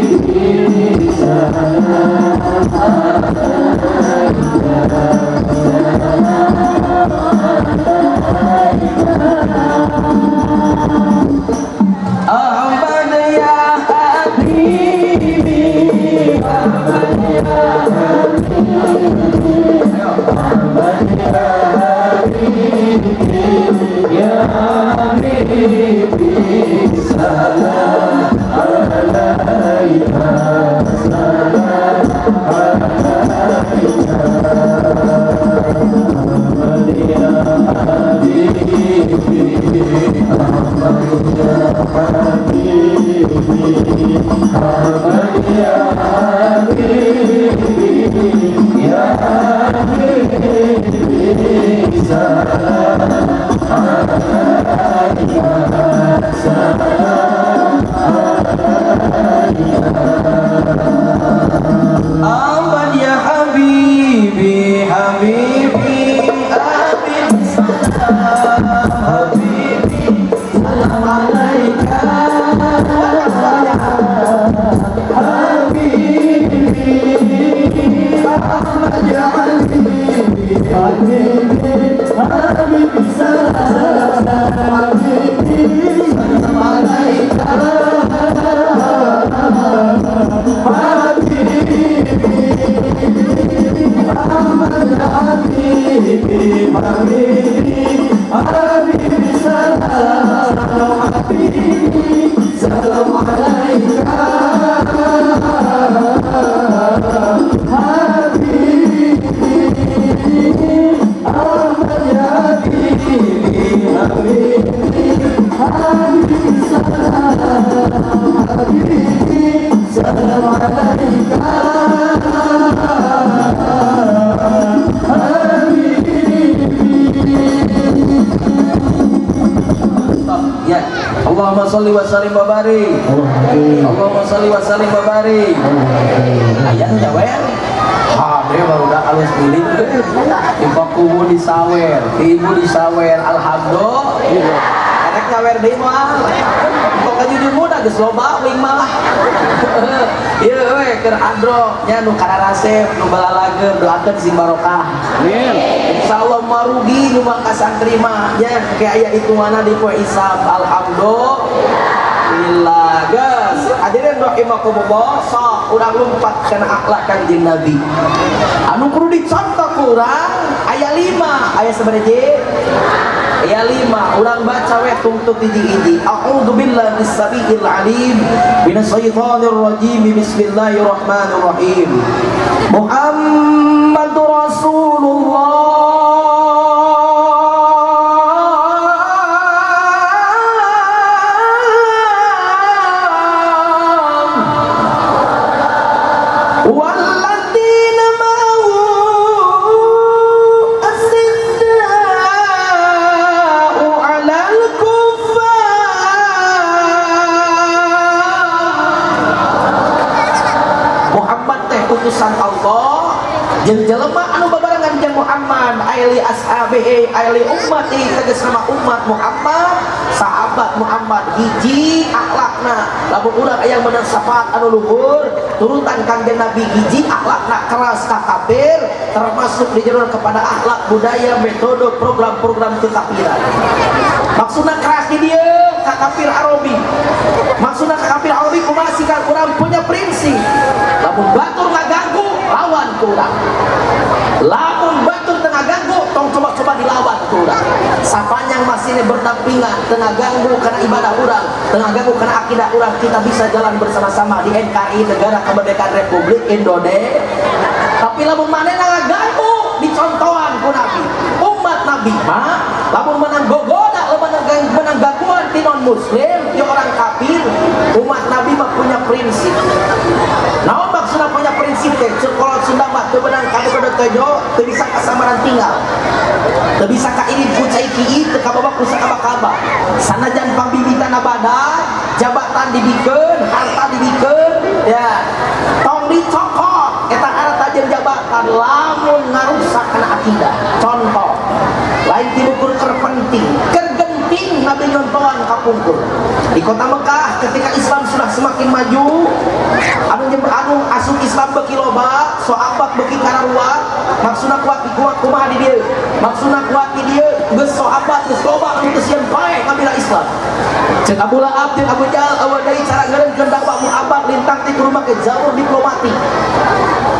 ya Habibi, ya Habibi, salam alaika, salam alaika, Ahmad ya Habibi, Ahmad ya Habibi, Ahmad ya Habibi, ya Habibi, salam alaika, salam alaika. Ahmad ya Habibi, Habibi, Habibi, salam, Habibi, salam alaika, Habibi, Ahmad ya Habibi, Habibi, Habibi, salam, Habibi, salam alaika, Habibi, Ahmad ya Habibi, Habibi, Habibi, salam, Habibi, salam alaika, Habibi, Ahmad ya Habibi, Habibi, Habibi, salam, Habibi, salam alaika, Habibi. Ya, Allahumma sholli wa sallim wa barik. Allahumma sholli wa sallim wa barik. Aya nyawer. Ha, dia baru udah alus milik. Ibu kubu disawer, ibu disawer. Alhamdulillah. Karek nyawer deui moal. Kok jujur muda geus loba wing malah. Ieu we keur andro nya nu kararasep, nu balalageun doakeun sing barokah. Amin. Insyaallah marugi nu mah ka santri mah nya ke aya hitunganna di poe hisab. Alhamdulillah. Geus, hadirin rahimakumullah, sok urang lumpat kana akhlak Kanjeng Nabi. Anu kudu dicontoh ku urang aya 5, aya sabaraha? Aya 5, urang baca we tungtut hiji-hiji. A'udzubillahi mis-samiil alim minasyaitonir rajim. Bismillahirrahmanirrahim. Muhammadur Rasulullah. والذين معه أشداء على الكفار Jeung jelema anu babarengan jeung Muhammad, ai li ashabihi, ai li ummati, tegas nama umat Muhammad, sahabat Muhammad hiji akhlakna. Lamun urang aya meunang syafaat anu luhur, turutan Kangjeng Nabi hiji akhlakna keras ka kafir, termasuk di jero kepada akhlak, budaya, metode, program-program kekafiran. Maksudna keras di dieu ka kafir Arabi. Maksudna ka kafir Arabi kumaha sikap urang punya prinsip. Lamun batur ngaganggu, lawan ku urang. Lamun batur teu ngaganggu, tong coba-coba dilawan ku urang. Sapanjang masih berdampingan, teu ngaganggu kana ibadah urang, teu ngaganggu kana akidah urang, kita bisa jalan bersama-sama di NKRI, Negara Kemerdekaan Republik Indonesia. Tapi lamun manehna ngaganggu, dicontohan ku Nabi. Umat Nabi mah lamun menang gogoda, lamun menang gangguan ti non muslim, ti orang kafir, umat Nabi mah punya prinsip. Naon maksudna punya prinsip teh? Ceuk kolot Sunda mah teu beunang ka bodoh tejo, teu bisa kasamaran tinggal. Teu bisa kairid ku cai kiit, teu kabawa ku sakaba-kaba. Sanajan pangbibitan badag, jabatan dibikeun, harta dibikeun, ya. Tong dicokot eta harta jeung jabatan lamun ngarusak kana akidah. Contoh, lain ti ukur keur penting, keur genting Nabi nyontohan kapungkur. Di kota Mekah ketika Islam sudah semakin maju, anu asup Islam beuki loba, sahabat beuki kararuat, maksudna kuat kuat kumaha di dieu? Maksudna kuat di dieu geus sahabat geus loba anu teu sieun pae ngabila Islam. Ceuk Abu Lahab jeung Abu Jahal euweuh deui cara ngeureunkeun dakwah Muhammad lintang ti kudu make jalur diplomatik.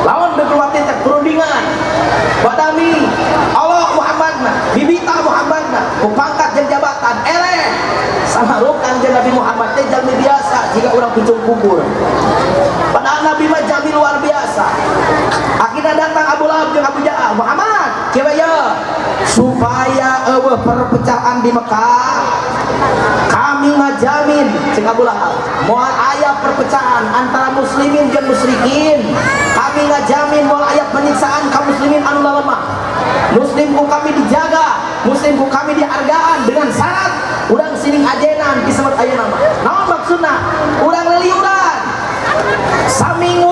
Lawan diplomatik teh perundingan. Badami Allah Muhammadna, bibita Muhammadna, ku pangkat jeung jabatan eleh. Samarup Kangjeng Nabi Muhammad teh jalmi biasa jika urang picung kubur. Padahal Nabi mah jalmi luar biasa. Akhirnya datang Abu Lahab jeung Abu Jahal, Muhammad, kieu ya, supaya euweuh perpecahan di Mekah, kami ngajamin cek Abu Lahab, moal aya perpecahan antara muslimin jeung musyrikin. Kami ngajamin moal aya penyiksaan ka muslimin anu lemah. Muslim ku kami dijaga, muslim ku kami dihargaan dengan syarat urang siling ajenan disebut ayeuna mah. Naon maksudna? Urang leliuran. Saminggu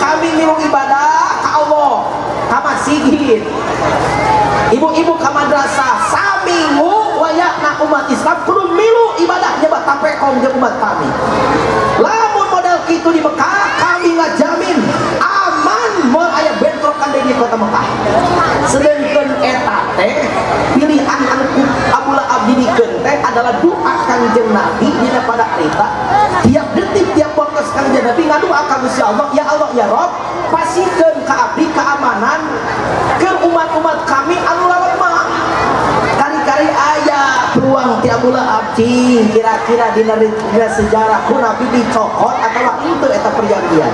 kami milu ibadah ka Allah, ka masjid. Ibu-ibu ka madrasah, saminggu wayahna umat Islam kudu milu ibadah nyebat tapekong jeung umat kami. Lamun model kitu di Mekah, kami ngajamin aman moal aya bentrokan deui di kota Mekah. Sedengkeun eta teh pilihan anu ku Abu Lahab dibikeun teh adalah doa Kangjeng Nabi dina pada harita. Tiap detik tiap waktu Kangjeng Nabi ngadoa ka Gusti Allah, ya Allah ya Rob, pasikeun ka abdi keamanan ke umat-umat kami anu lemah. Kari-kari aya peluang ti Abu Lahab cing kira-kira dina sejarah ku Nabi dicokot atawa henteu eta perjanjian.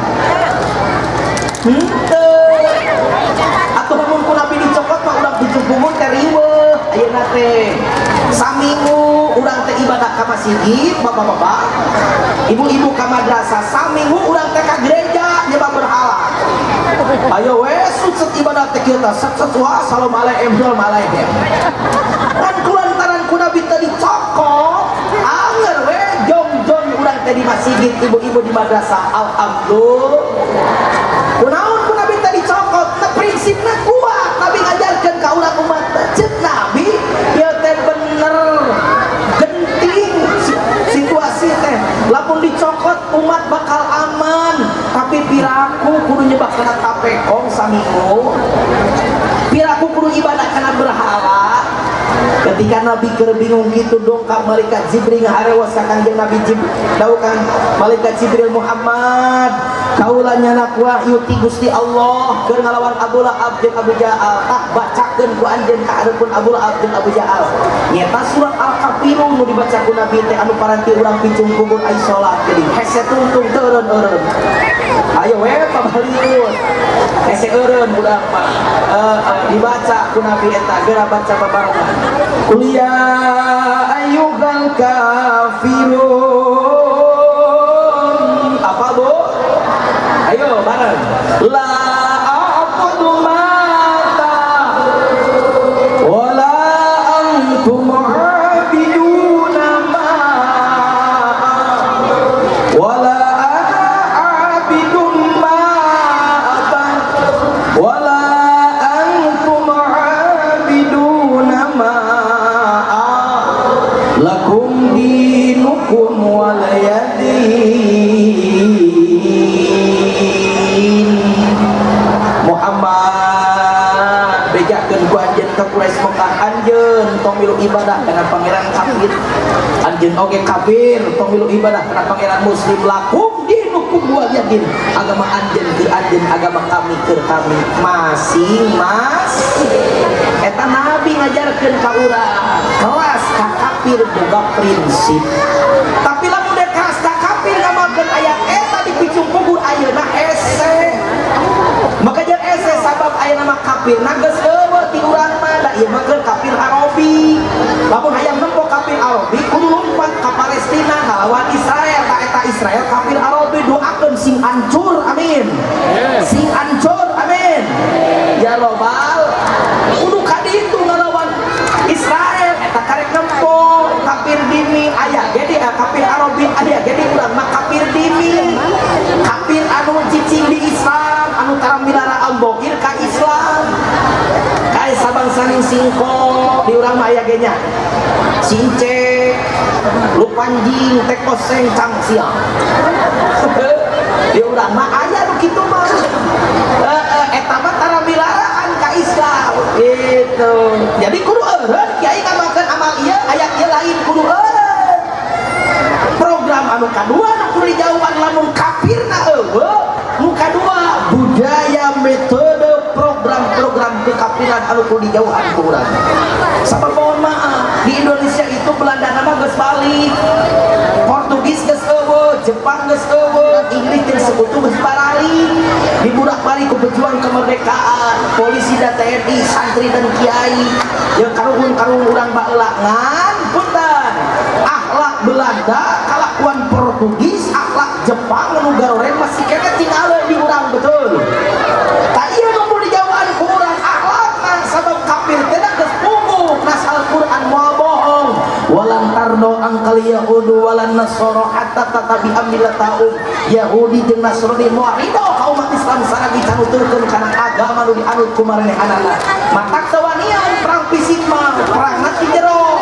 Henteu. Atuh mun ku Nabi dicokot mah urang dicukumun teh riweuh ayeuna teh. Saminggu urang teh ibadah ka masjid, bapak-bapak, ibu-ibu ka madrasah, saminggu urang teh ka gereja nyembah berhala. Ayo we sukses ibadah teh kieu tah, sukses wah salam alaikum salam alaikum. Kan kulantaran ku Nabi teh dicokot, anger we jong-jong urang teh di masjid, ibu-ibu di madrasah. Alhamdulillah. Kunaon ku Nabi teh dicokot? Nah, prinsipna kuat. Nabi ngajarkeun ka urang umat teh. Ceuk Nabi ieu teh bener genting situasi teh. Lamun dicokot umat bakal aman, tapi piraku kudu nyebah kana tapekong saminggu. Piraku kudu ibadah kana berhala. Ketika Nabi keur bingung kitu dongkap malaikat Jibril ngaharewos ka Kangjeng Nabi Jibril. Dawuh malaikat Jibril, Muhammad, kaula nyanak wahyu ti Gusti Allah keur ngalawan Abu Lahab jeung Abu Jahal. Tah bacakeun ku anjeun ka hareupeun Abu Lahab jeung Abu Jahal. Nyeta surat Al-Kafirun nu dibaca ku Nabi teh anu paranti urang picung kubur ai salat jadi hese tungtung teu eureun-eureun. Ayo we pabaliut. Hese eureun budak mah. Dibaca ku Nabi eta geura baca babarengan. Qul ya ayyuhal kafirun. Apa Bu? Ayo bareng. La a'budu ma ta'budun wa la antum 'abiduna ma a'budu wa la ana 'abidun ma a'bud wa la ibadah kana pangeran kafir, anjeun oge kafir tong milu ibadah kana pangeran muslim. Lakum dinukum waliyadin, agama anjeun keur anjeun, agama kami keur kami, masing-masing. Eta nabi ngajarkeun ka urang kelas ka kafir boga prinsip. Tapi lamun dek kelas ka kafir ngamalkeun ayat eta dipicung kubur ayeuna hese. Maka jeung hese sabab ayeuna mah kafir na geus eueuh ti urang mah, da ieu mah keur kafir Arabi. Lamun hayang nempo kafir Arabi kudu lompat ka Palestina ngalawan Israel. Ta eta Israel kafir Arabi, doakeun sing hancur, amin. Sing hancur, amin. Ya robbal, kudu ka ditu ngalawan Israel eta karek nempo kafir dini aya jadi kafir Arabi aya jadi urang mah kafir dini, kafir anu cicing di Islam, anu tara milara ambogir ka Islam. Kae sabangsaning singkong di urang mah aya ge nya sincek lupanjing tekoseng cangsiang. Di urang mah aya nu kitu mah. Eta mah tara milaraan ka Islam gitu. Jadi kudu eureun kiai ngamalkeun amal ieu ayat ieu lain, kudu eureun. Program anu kadua nu kudu dijauhan lamun kafirna eueuh, nu kadua budaya metode program-program kekafiran anu kudu dijauhan ku urang. Sabab mohon maaf, di Indonesia itu Belanda nama geus balik, Portugis geus eueuh, Jepang geus eueuh, Inggris jeung sekutu geus baralik, diburak-balik ku pejuang kemerdekaan, polisi dan TNI, santri dan kiai, yang karuhun-karuhun urang baheula ngan punten. Akhlak Belanda, kalakuan Portugis, akhlak Jepang nu garoren masih keneh tinggal di urang, betul. Tak ieu nu kudu dijauhan ku urang akhlakna, sabab kafir teh geus puguh nas Al-Qur'an moal bohong. Walan tardo angkal yahudu walan nasara hatta tatabi'a millatahum. Yahudi jeung Nasrani moal ridho ka umat Islam saragi canuturkeun kana agama nu dianut ku marenehanana. Matak teu wanian perang fisik mah, perangna ti jero.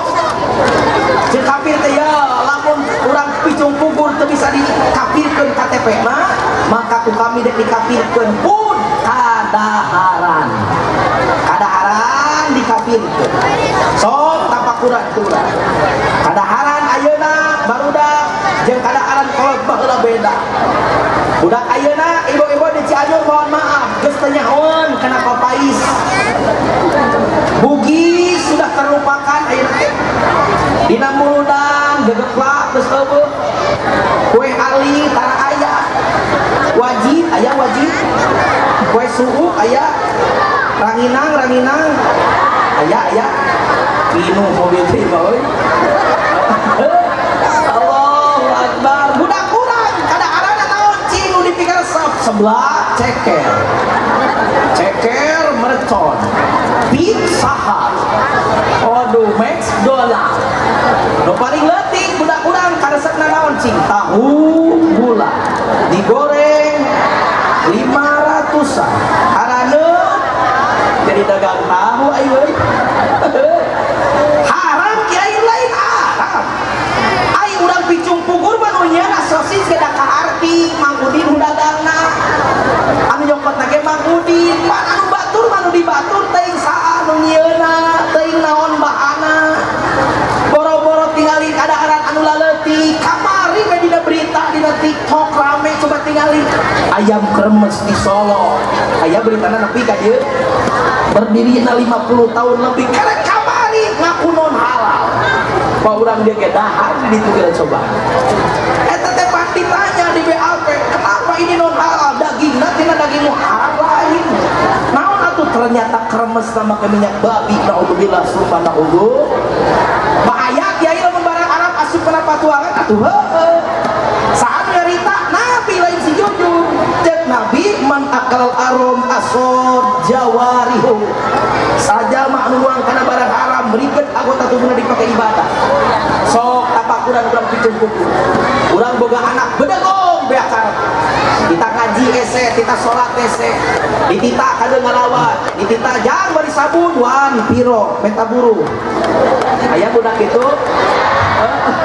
Jeung kafir teh ya lamun urang picung kubur teu bisa dikafirkeun KTP mah, maka ku kami dek dikafirkeun pun kadaharan. Kadaharan dikafirkeun. Sok tapakuran kurang. Kadaharan ayeuna barudak jeung kadaharan kolot baheula beda. Budak ayeuna ibu-ibu di Cianjur mohon maaf geus teu nyahoeun kana papais. Bugis sudah terlupakan ayeuna teh. Dina muludan gegeplak geus eueuh. Kue ali tara aya. Wajib aya wajib. Kue suuk aya. Ranginang ranginang aya aya. Minum mobil teh euy. Allahu Akbar. Budak urang kadaharana naon cing nu dipikaresep sebelah ceker. Ceker mercon. Pizza Hut. Aduh, Max Dola. Nu paling leutik budak urang karesepna naon cing? Tahu gula. Digoreng 500-an. Araneut jadi dagang tahu ayo euy. Haram kiai lain haram. Ai urang picung pugur mah nu nyieunna sosis ge da kaharti Mang Udin nu dagangna. Anu nyokotna ge Mang Udin, pan anu batur mah nu dibatur teuing saha nu nyieunna, teuing naon bahana. Boro-boro tingali kadaharan anu laleutik, kamari we dina berita dina TikTok rame coba tingali ayam kremes di Solo. Aya beritana nepi ka dieu. Berdiri 50 tahun lebih karek kamari ngaku non halal. Pak urang dia ge dahar di ditu geura coba. Eta teh pasti tanya di BAP, kenapa ini non halal? Dagingna tina daging nu haram lain. Naon atuh ternyata kremes sama ke minyak babi. Naudzubillah summa naudzu. Bahaya kiai lamun barang Arab asup kana patuangan atuh heueuh. Saat nyarita Nabi lain si jujur. Cek Nabi man akal arom asod jawarihu. Saja mak nuang kana barang haram ribet anggota tubuhna dipake ibadah. Sok tapakuran urang picung kuku. Urang boga anak bedegong beak karep. Kita ngaji ese, kita sholat ese, ditita kade ngalawan, ditita jang bari sabun wan piro meta buru. Aya budak kitu.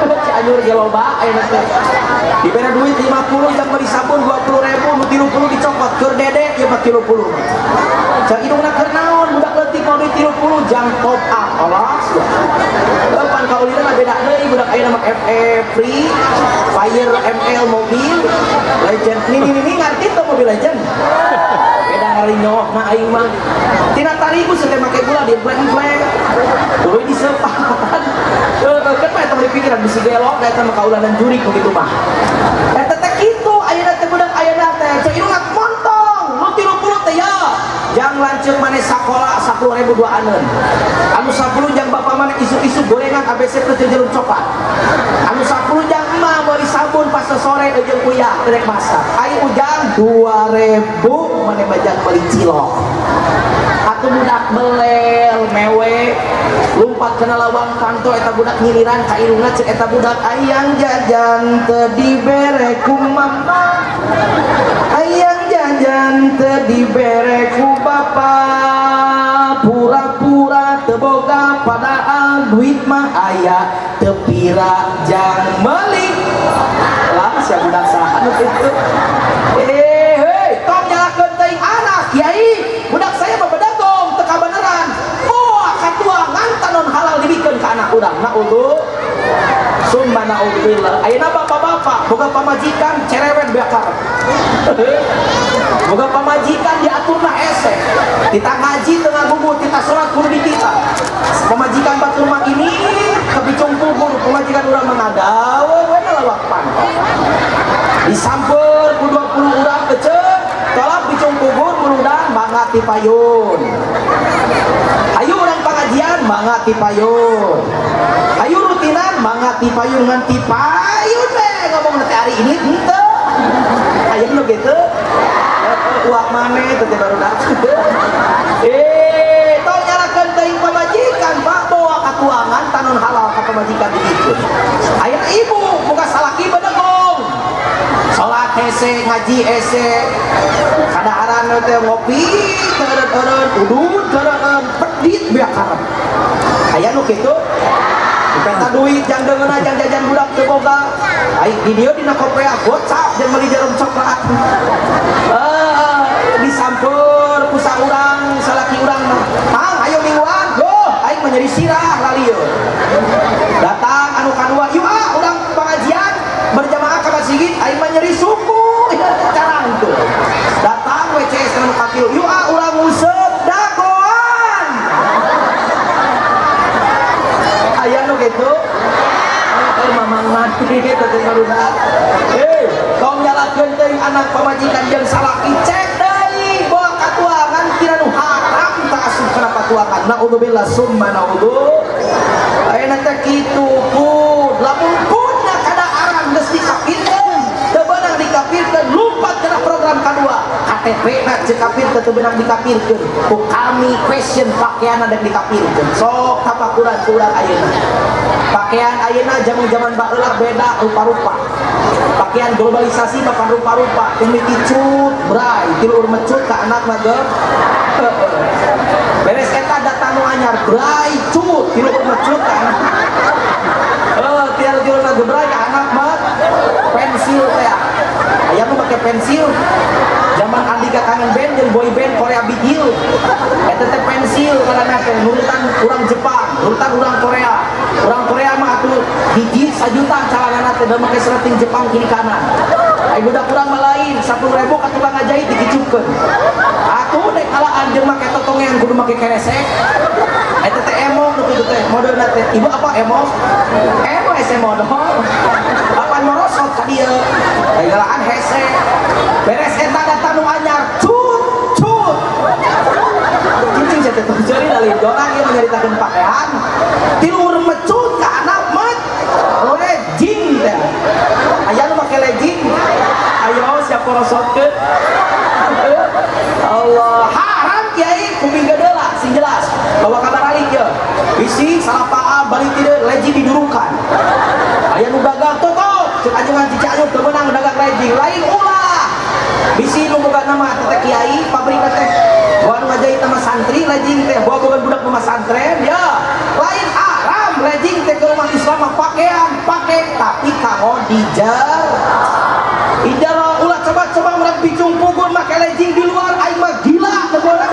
Cianjur ge loba ayeuna teh. Dibere duit 50 jang bari sabun 20.000 nu 30 dicokot keur dede ieu mah 30. Cak hidungna keur naon budak leutik mau duit 30 jang top up. Alah sia. Pan kaulina mah beda deui, budak ayeuna mah FF Free Fire, ML Mobile Legend. Nini nini ngarti tuh Mobile Legend. Beda ngarinyoh na aing mah. Tina tarigu teh make gula di emplek-emplek. Tuluy disepan. Kan mah eta pikiran bisi gelok da eta mah kaulanan jurik begitu mah. Eta teh kitu ayeuna teh budak ayeuna teh cek irungna montong nu 30 teh ya. Jang lanceuk maneh sakola 10.000 dua aneun. Anu 10 jang bapak maneh isuk-isuk gorengan ABC plus jarum coklat. Anu 10 jang emak meuli sabun pas sore jeung uyah rek masak. Ai ujang 2000 maneh bajang meuli cilok. Atuh budak belel mewe lumpat kana lawang kantor eta budak nyiriran ka irungna, cek eta budak, "Ayang jajan teu dibere ku mama, ayang jajan teu dibere ku bapa, pura-pura teu boga padahal duit mah aya teu pira jang meuli." Lah sia, budak saha nu kitu? Eh, hei, tong nyalahkeun teuing anak, kiai. Budak saya mah bedagong teu kabeneran. Moal katuangan tanon halal dibikeun ka anak urang. Naudzu summa naudzubillah. Ayeuna bapak-bapak boga pamajikan cerewet beakar, boga pamajikan diaturna hese, tita ngaji tengah gugur, tita sholat kudu ditita. Pamajikan batur mah ini kebicung kubur. Pamajikan urang mangadawe we lawak panto disamper ku 20 urang kece tolak bicung kubur murudan. Mangga ti payun, ayo urang pengajian, mangga ti payun, ayo rutinan, mangga ti payun. Ngan ti payun we ngomong nanti hari ini henteu aya nu kitu. Uak maneh teh barudak. Eh, tong nyalakeun teuing pamajikan, Pak. Bawa katuangan tanon halal ka pamajikan diikut. Ayeuna ibu boga salaki bedegong, salat hese, ngaji hese, kadaharan teh ngopi teu eureun-eureun, udud teu pedit beak karep. Aya nu kitu. Dipenta duit jang deungeuna, jang jajan budak teu boga. Ai di dieu dina kopea gocap jeung meuli jarum coklat. Disamper ku saurang salaki urang mah, "Mang, ayo mingguan." "Go, aing mah nyeri sirah lalieu." Datang anu kadua, "Yuk ah, urang pengajian berjamaah ke masjid." "Aing mah nyeri suku." Carang tuh. Datang WCS anu katilu, "Yuk ah, urang nguseup dagoan." Aya nu kitu. Eh, mamang mati teh barudak. Eh, tong nyalakeun teuing anak, pamajikan jeung salaki. Cek deui, bawa katuangan kira nu haram tak asup kana patuangan. Naudzubillah summa naudzu. Ayeuna teh kitu pun lamun pun kadaharan geus dikafirkeun, teu beunang dikafirkeun, lumpat kana program kadua. KTP na cek kafir teu beunang dikafirkeun, ku kami fashion pakaian ada dikafirkeun. Sok tapakuran ku urang ayeuna. Pakaian ayeuna zaman-zaman baheula beda rupa-rupa. Pakaian globalisasi makan rupa-rupa, umiti cut bray tilu mecut ka anak mah ge. Beres eta datang nu anyar, bray cut tilu mecut ka anak. Eh, tilu tilu na gebray ka anak mah pensil teh. Aya nu make pensil. Zaman Andika Kangen Band jeung boy band Korea Bigil. Eta teh pensil karena teh nurutan urang Jepang, nurutan urang Korea. Urang Korea mah atuh hiji sajuta calanana teh, da make seleting Jepang kiri kanan. Ai budak urang mah lain, 10.000 ka tukang ngajahit dikicupkeun. Atuh dek kalaan jeung make totongean kudu make keresek. Eta teh emo nu kitu teh, modena teh. Ibu apa emo? Emo hese modal. Apan morosot ka dieu. Ai galaan hese. Beres eta datang nu anyar, cut cut. Cicing sia teh jari dari dorang ieu menyaritakeun pakaian. Tilu mecut ka anak met legging teh. Aya nu make legging? Ayo siap porosotkeun. Allah, haram kiai kuping gedeula sing jelas. Bawa kabar alik ye. Bisi salah paham balik tidak legging didurukan. Aya nu dagang tutup, cek ajengan Cicayuk teu meunang dagang legging, lain ulah. Bisi nu boga nama teh kiai pabrik teh. Bawa nu ngajahit nama santri legging teh, bawa boga budak nama santren ya. Lain haram legging teh ke rumah Islam mah pakaian, pake tapi kanggo dijar. Ijaro ulah coba-coba urang picung pugur make legging di luar, aing mah gila teu boleh.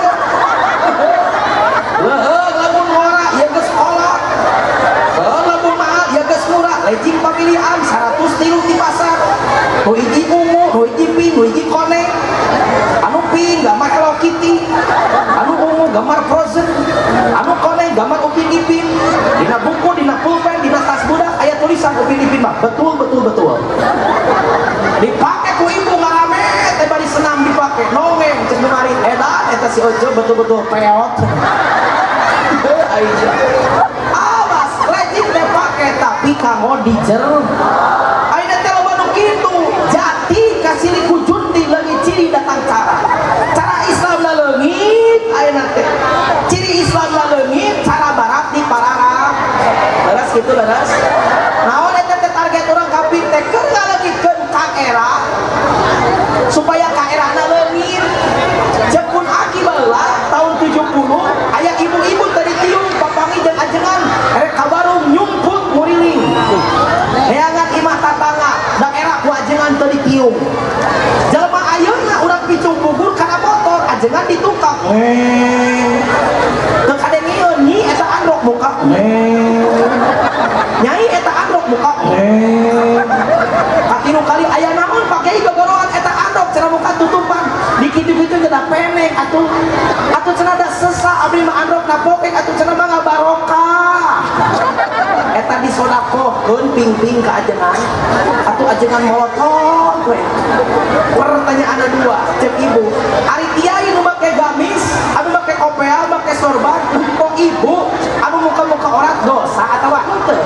tilu di pasar. Nu hiji ungu, nu hiji pink, nu hiji koneng. Anu pink gambar Hello Kitty, anu ungu gambar Frozen, anu koneng gambar Upin Ipin. Dina buku, dina pulpen, dina tas budak aya tulisan Upin Ipin mah. Betul betul betul. Dipake ku ibu ngarame teh bari senam dipake. Nongeng cek nu marit edan eta si Ojo betul-betul peot. Aisyah. Awas, legging teh pake tapi kanggo dijer. Ayeuna teh loba nu kitu. Jati kasili ku jundi leungit ciri datang cara. Cara Islam na leungit ayeuna teh. Ciri Islam na leungit, cara barat di pararang. Leres kitu leres. Naon eta teh target urang kafir teh keur ngaleungitkeun ka era supaya ka erana leungit. Jepun aki baheula tahun 70 aya ibu-ibu tadi tiung papangi jeung ajengan rek ka warung nyumput muriling. Neangan imah tatangga da era ku ajengan teu ditiung. Jelema ayeuna urang picung pugur kana motor ajengan di tukang. Teu kadengieun nyi eta androk muka. Nyai eta androk muka. Katilu kali aya naon Pak Kiai gogoroan eta androk cenah muka tutupan. Dikitu-kitu cenah penek atuh. Atuh cenah da sesa abdi mah androk na pokek atuh cenah mah ngabarokah. Eta disodakohkeun ping-ping ka ajengan. Atuh ajengan molotot we. Pertanyaan dua, cek ibu. Ari kiai nu make gamis, anu make kopea, make sorban, nempo ibu, anu muka-muka orat dosa atawa henteu?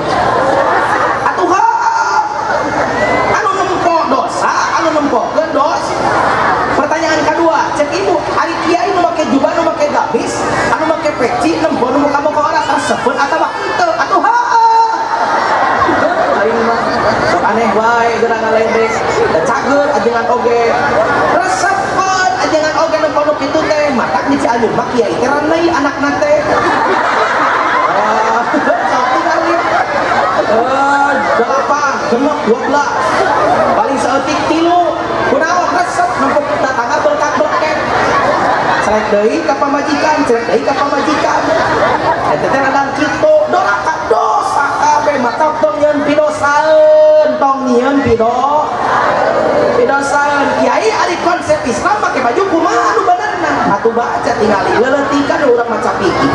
Atuh heuh. Anu nempo dosa, anu nempokeun dosa. Pertanyaan kedua, cek ibu, ari kiai nu make jubah, nu make gamis, anu make peci, nempo nu muka-muka orat resepeun atawa henteu? Atuh heuh. Aing mah sok aneh wae geura ngaledek. Da cager ajengan oge. Resepeun ajengan oge nempo nu kitu teh, matak di Cianjur mah kiai teh renai anakna teh. Ah, sok tingali. 8, genep 12. Paling saeutik 3. Kunaon resep nempo tetangga berkat-berkat. Cerek deui ka pamajikan, cerek deui ka pamajikan. Eta teh radang kitu, doraka dosa kabeh mata tong nyieun pidosaeun, tong nyieun pidosaeun. Kiai ari konsep Islam make baju kumaha anu benerna? Atuh baca tingali leuletikan urang maca fikih.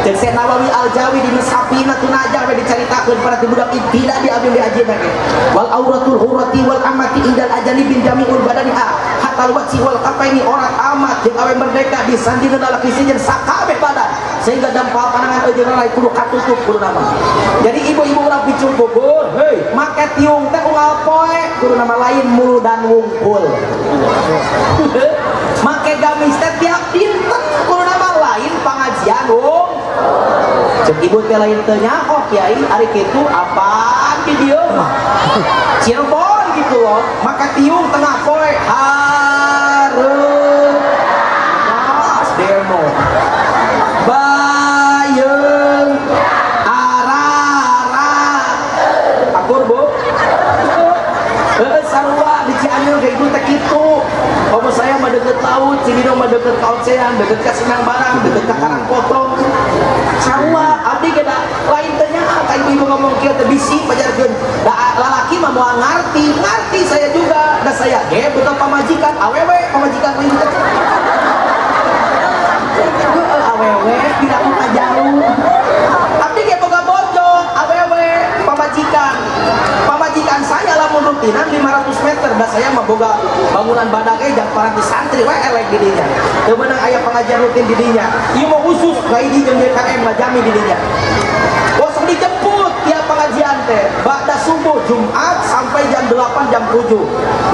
Ceuk Syekh Nawawi Al-Jawi di Safina Tunajah we dicaritakeun pada ti budak tidak diambil diajina ge. Wal auratul hurrati wal amati indal ajani bin jami'ul badaniha hatal wajhi wal kafaini orat amat jeung awe merdeka disandingkeun lalaki sejen sakabeh badan sehingga dampal panangan eujeun lalai kudu katutup kudu nama. Jadi ibu-ibu urang picung Bogor, heuy, make tiung teh unggal poe kudu nama lain muludan wungkul. Make gamis teh tiap dinten kudu nama lain pangajian wung. Cek ibu teh lain teu nyaho kiai ari kitu apaan di dieu mah. Cirebon gitu loh, maka tiung tengah poe hareup mas demo. Bayeung ararat. Akur Bu? Heeh sarua di Cianjur ge ibu teh kitu. Komo saya mah deket laut, Cibinong mah deket ka ocean, deket ka Senang Barang, deket ka Karangpotong. Sarua abdi ge da lain teh nyaah ka ibu-ibu ngomong kieu teh bisi pajarkeun. Da lalaki mah moal ngarti, ngarti saya juga. Da saya ge betul pamajikan, awewe pamajikan lain teh. Heeh awewe tidak muka jauh. Abdi ge boga bojong, awewe pamajikan. Pamajikan saya lamun rutinan 500 meter, da saya mah boga bangunan badak ge jang paranti santri we elek di dinya. Teu meunang aya pengajian rutin di dinya. Ieu mah khusus gaiji jeung JKM ngajami di dinya. Bosok dijemput tiap pengajian teh ba'da subuh Jumat sampai jam 8 jam 7.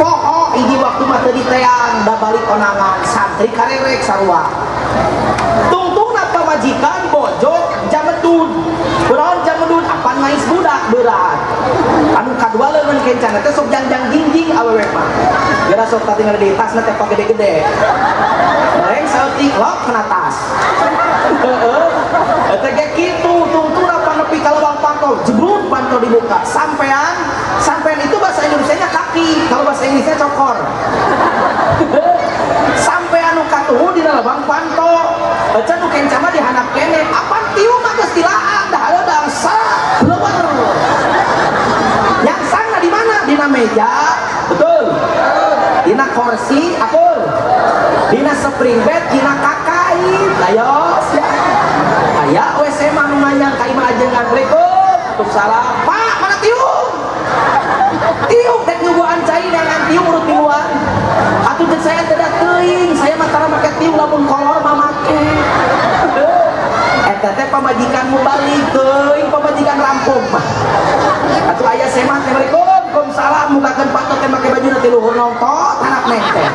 Poho hiji waktu mah teu diteang da balik konangan santri karerek sarua. Tungtungna pamajikan bojo jamedun. Kunaon jamedun apan ngais budak berat. Anu kadua leungeun kencana teh sok jangjang jingjing awewe mah. Geura sok katingal di tasna teh pagede-gede. Bareng saeutik lok kana tas. Heeh. Eta ge kitu tungtungna panepi ka lubang pantol, jebrut pantol dibuka. Sampean, sampean itu bahasa Indonesianya kaki, kalau bahasa Inggrisnya cokor. Sampean nu katuhu dina lubang pantol. Eca nu kenca mah dihandap kene, apan tiung mah geus dilaang da hareudang sa bleueur. Yang sana di mana? Di Dina meja, betul. Dina kursi, akur. Dina spring bed, dina kakait. Ayo, siap. Aya WC mah lumayan ka imah ajengan. Assalamualaikum. Waalaikumsalam. Pak, mana tiung? Tiung dek nyuguhan cai neangan tiung urut tiluan. Atuh cek saya teu teuing, saya mah tara make tiung lamun kolor mah make. Eta teh pamajikan mubalik teuing pamajikan rampung mah. Atuh aya semah teh Assalamualaikum, waalaikumsalam mukakeun patot teh make baju ti luhur nongtot anak neng teh.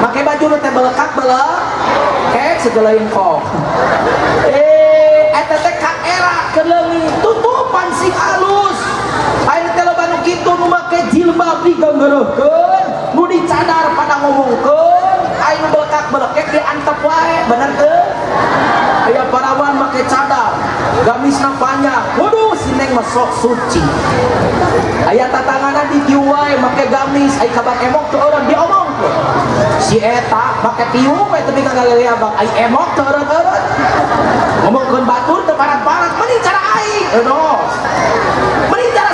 Make baju teh belekak belek kek segalain kok. Eta teh ka era keur leungit tutupan sing alus. Ayeuna teh loba nu kitu nu make jilbab diganggereuhkeun, nu dicadar pada ngomongkeun, aya nu belekak-belekek diantep wae, bener teu? Aya parawan make cadar, gamisna panjang, waduh si neng mah sok suci. Aya tatanganan di tiung wae make gamis, aya kabar emok teu eureun diomongkeun. Si eta make tiung we tepi ka gagaya bang, aya emok teu eureun-eureun. Ngomongkeun batur teu parat-parat, mending cara aing, eunos. Mending cara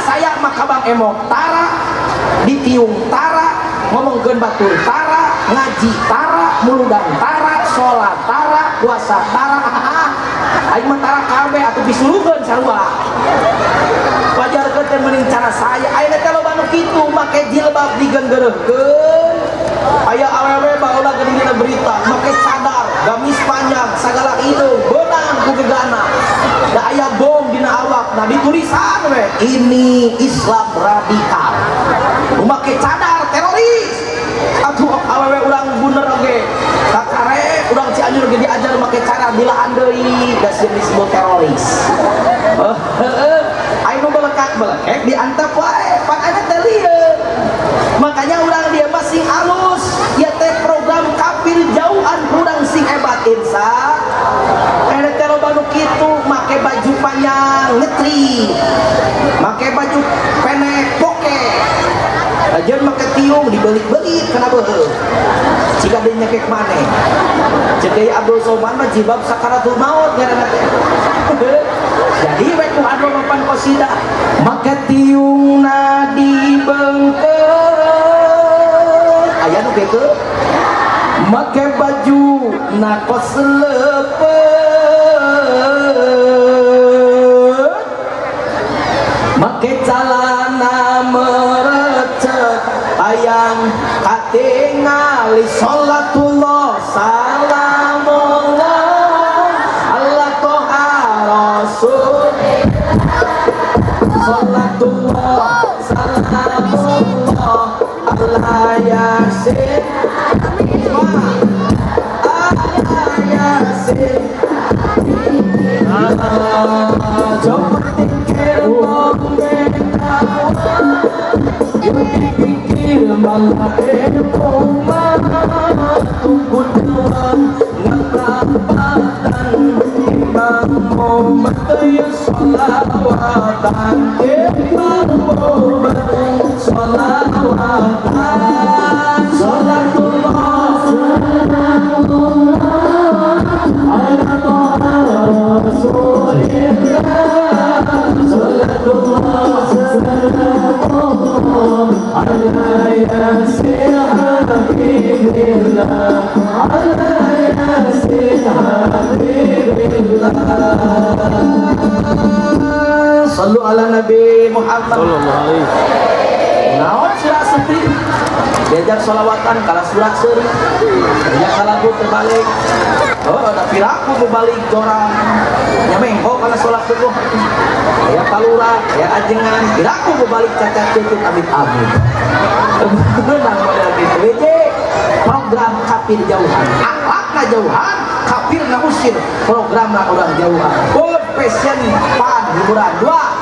saya mah kabang emok tara, ditiung tara, ngomongkeun batur tara, ngaji tara, muludang tara, sholat tara, puasa tara. Aing mah tara kabeh atuh disuruhkeun sarua. Wajarkeun teh mending cara saya. Ayeuna teh loba nu kitu make jilbab digenggereuhkeun. Aya awewe baheula geuning dina berita make cadar, gamis panjang, sagala hidung, beunang ku gegana. Da aya bom dina awak, nah ditulisan we, ini Islam radikal. Nu make cadar teroris. Atuh awewe urang buner oge. Kakare urang Cianjur ge diajar make cadar dilahan deui, da sieun disebut teroris. Heeh. Aya nu belekak-belekek diantep wae, pan aya teh lieur. Makanya urang dia masih alus, ya teh program kafir jauhan urang sing hebat insya. Eta teh loba nu kitu make baju panjang ngetri, make baju pendek poke, ajeun make tiung dibelit-belit kana beuheung. Jika dia nyekek maneh. Ceuk Kiai Abdul Somad mah jilbab sakaratul maut ngaranna teh. Jadi we ku anu mapan qasidah make tiung na dibengkeun. Aya nu kitu make baju na kos leupeut, make calana merecet hayang katingali salatullah salamullah ala toha rasul salatullah salamullah ala yasin ala yasin. Pikir malah Sallu ala Nabi Muhammad. Sallallahu alaihi. Naon surah sepi? Diajak sholawatan kalah surah seuri. Diajak kalagu terbalik. Oh, ada piraku berbalik dorang. Nya mengko kana sholat subuh. Aya palura, aya ajengan, piraku berbalik cacat cucut amit amit. Beunang model kitu. Hiji, program kafir jauhan. Akhlakna jauhan, kafirna usir, programna urang jauhan. Food, fashion, fun, hiburan. Dua.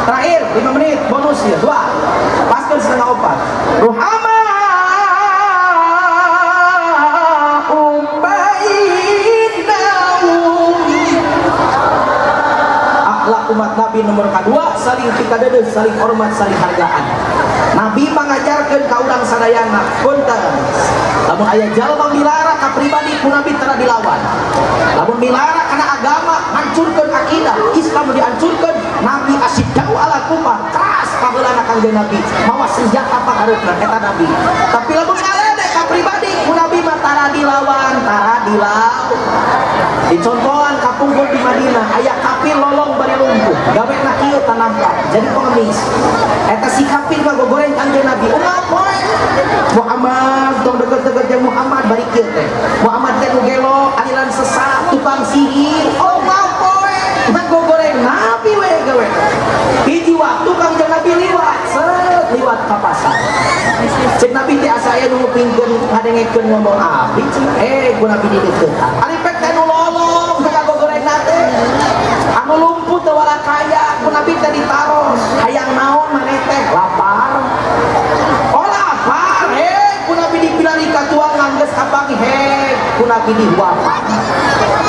Terakhir 5 menit bonus ya. Dua. Paskan 3:30. Ruhama bainahum. Akhlak umat Nabi nomor kedua, saling pikadeudeung, saling hormat, saling hargaan. Nabi mengajarkeun ka urang sadayana, punten. Lamun aya jalma milara ka pribadi ku Nabi tara dilawan. Lamun milara kana agama hancurkeun akidah, Islam dihancurkeun, Nabi asyidau ala kufar, keras paheulana Kangjeng Nabi mawa senjata panghareupna eta Nabi. Tapi lamun ngaledek ka pribadi ku Nabi mah tara dilawan, tara dilawan. Dicontohan kapungkur di Madinah aya kafir lolong bari lumpuh, gawena kieu tanampak jadi pengemis. Eta si kafir mah gogoreng Kangjeng Nabi. Unggal poe Muhammad tong deket-deket jeung Muhammad bari kieu teh. Muhammad teh nu gelo, aliran sesat, tukang sihir. Unggal poe mah gogoreng Nabi we gawe. Hiji waktu Kangjeng Nabi liwat, set liwat ka pasar. Cek Nabi teh asa aya nu ngupingkeun ngadengekeun ngomong abdi cenah. Ku Nabi dideuketan. Ari pek teh nu lolong ngagogorengna teh. Anu lumpuh teu kaya, ku Nabi teh ditaros. Hayang naon maneh teh? Lapar. Oh lapar, ku Nabi dipilari ka tuangan geus kapanggih, ku Nabi dihuapan.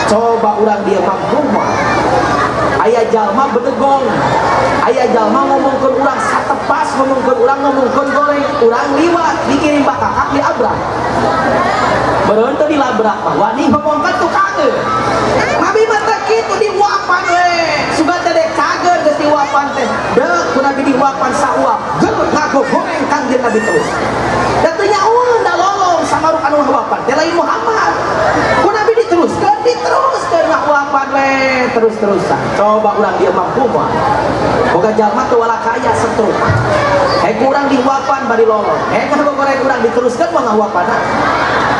Coba urang dieu mampu mah. Aya jalma bedegong, aya jalma ngomongkeun urang satepas, ngomongkeun urang ngomongkeun goreng, urang liwat dikirim bakakak diabrak. Beureun teu dilabrak mah wani ngomongkeun tukangeun. Nabi mah teh kitu dihuapan we. Sugan teh dek cager geus dihuapan teh. Deuk ku Nabi dihuapan sauap, geur ngagogoreng Kangjeng Nabi terus. Da teu nyaun da lolong samaruk anu ngahuapan teh lain Muhammad. Ku Nabi diteruskeun, diteruskeun ngahuapan we terus-terusan. Coba urang dieu mampu mah. Boga jalma teu walakaya setruk. Hek urang dihuapan bari lolong. Hek ngagogoreng urang diteruskeun mah ngahuapanna.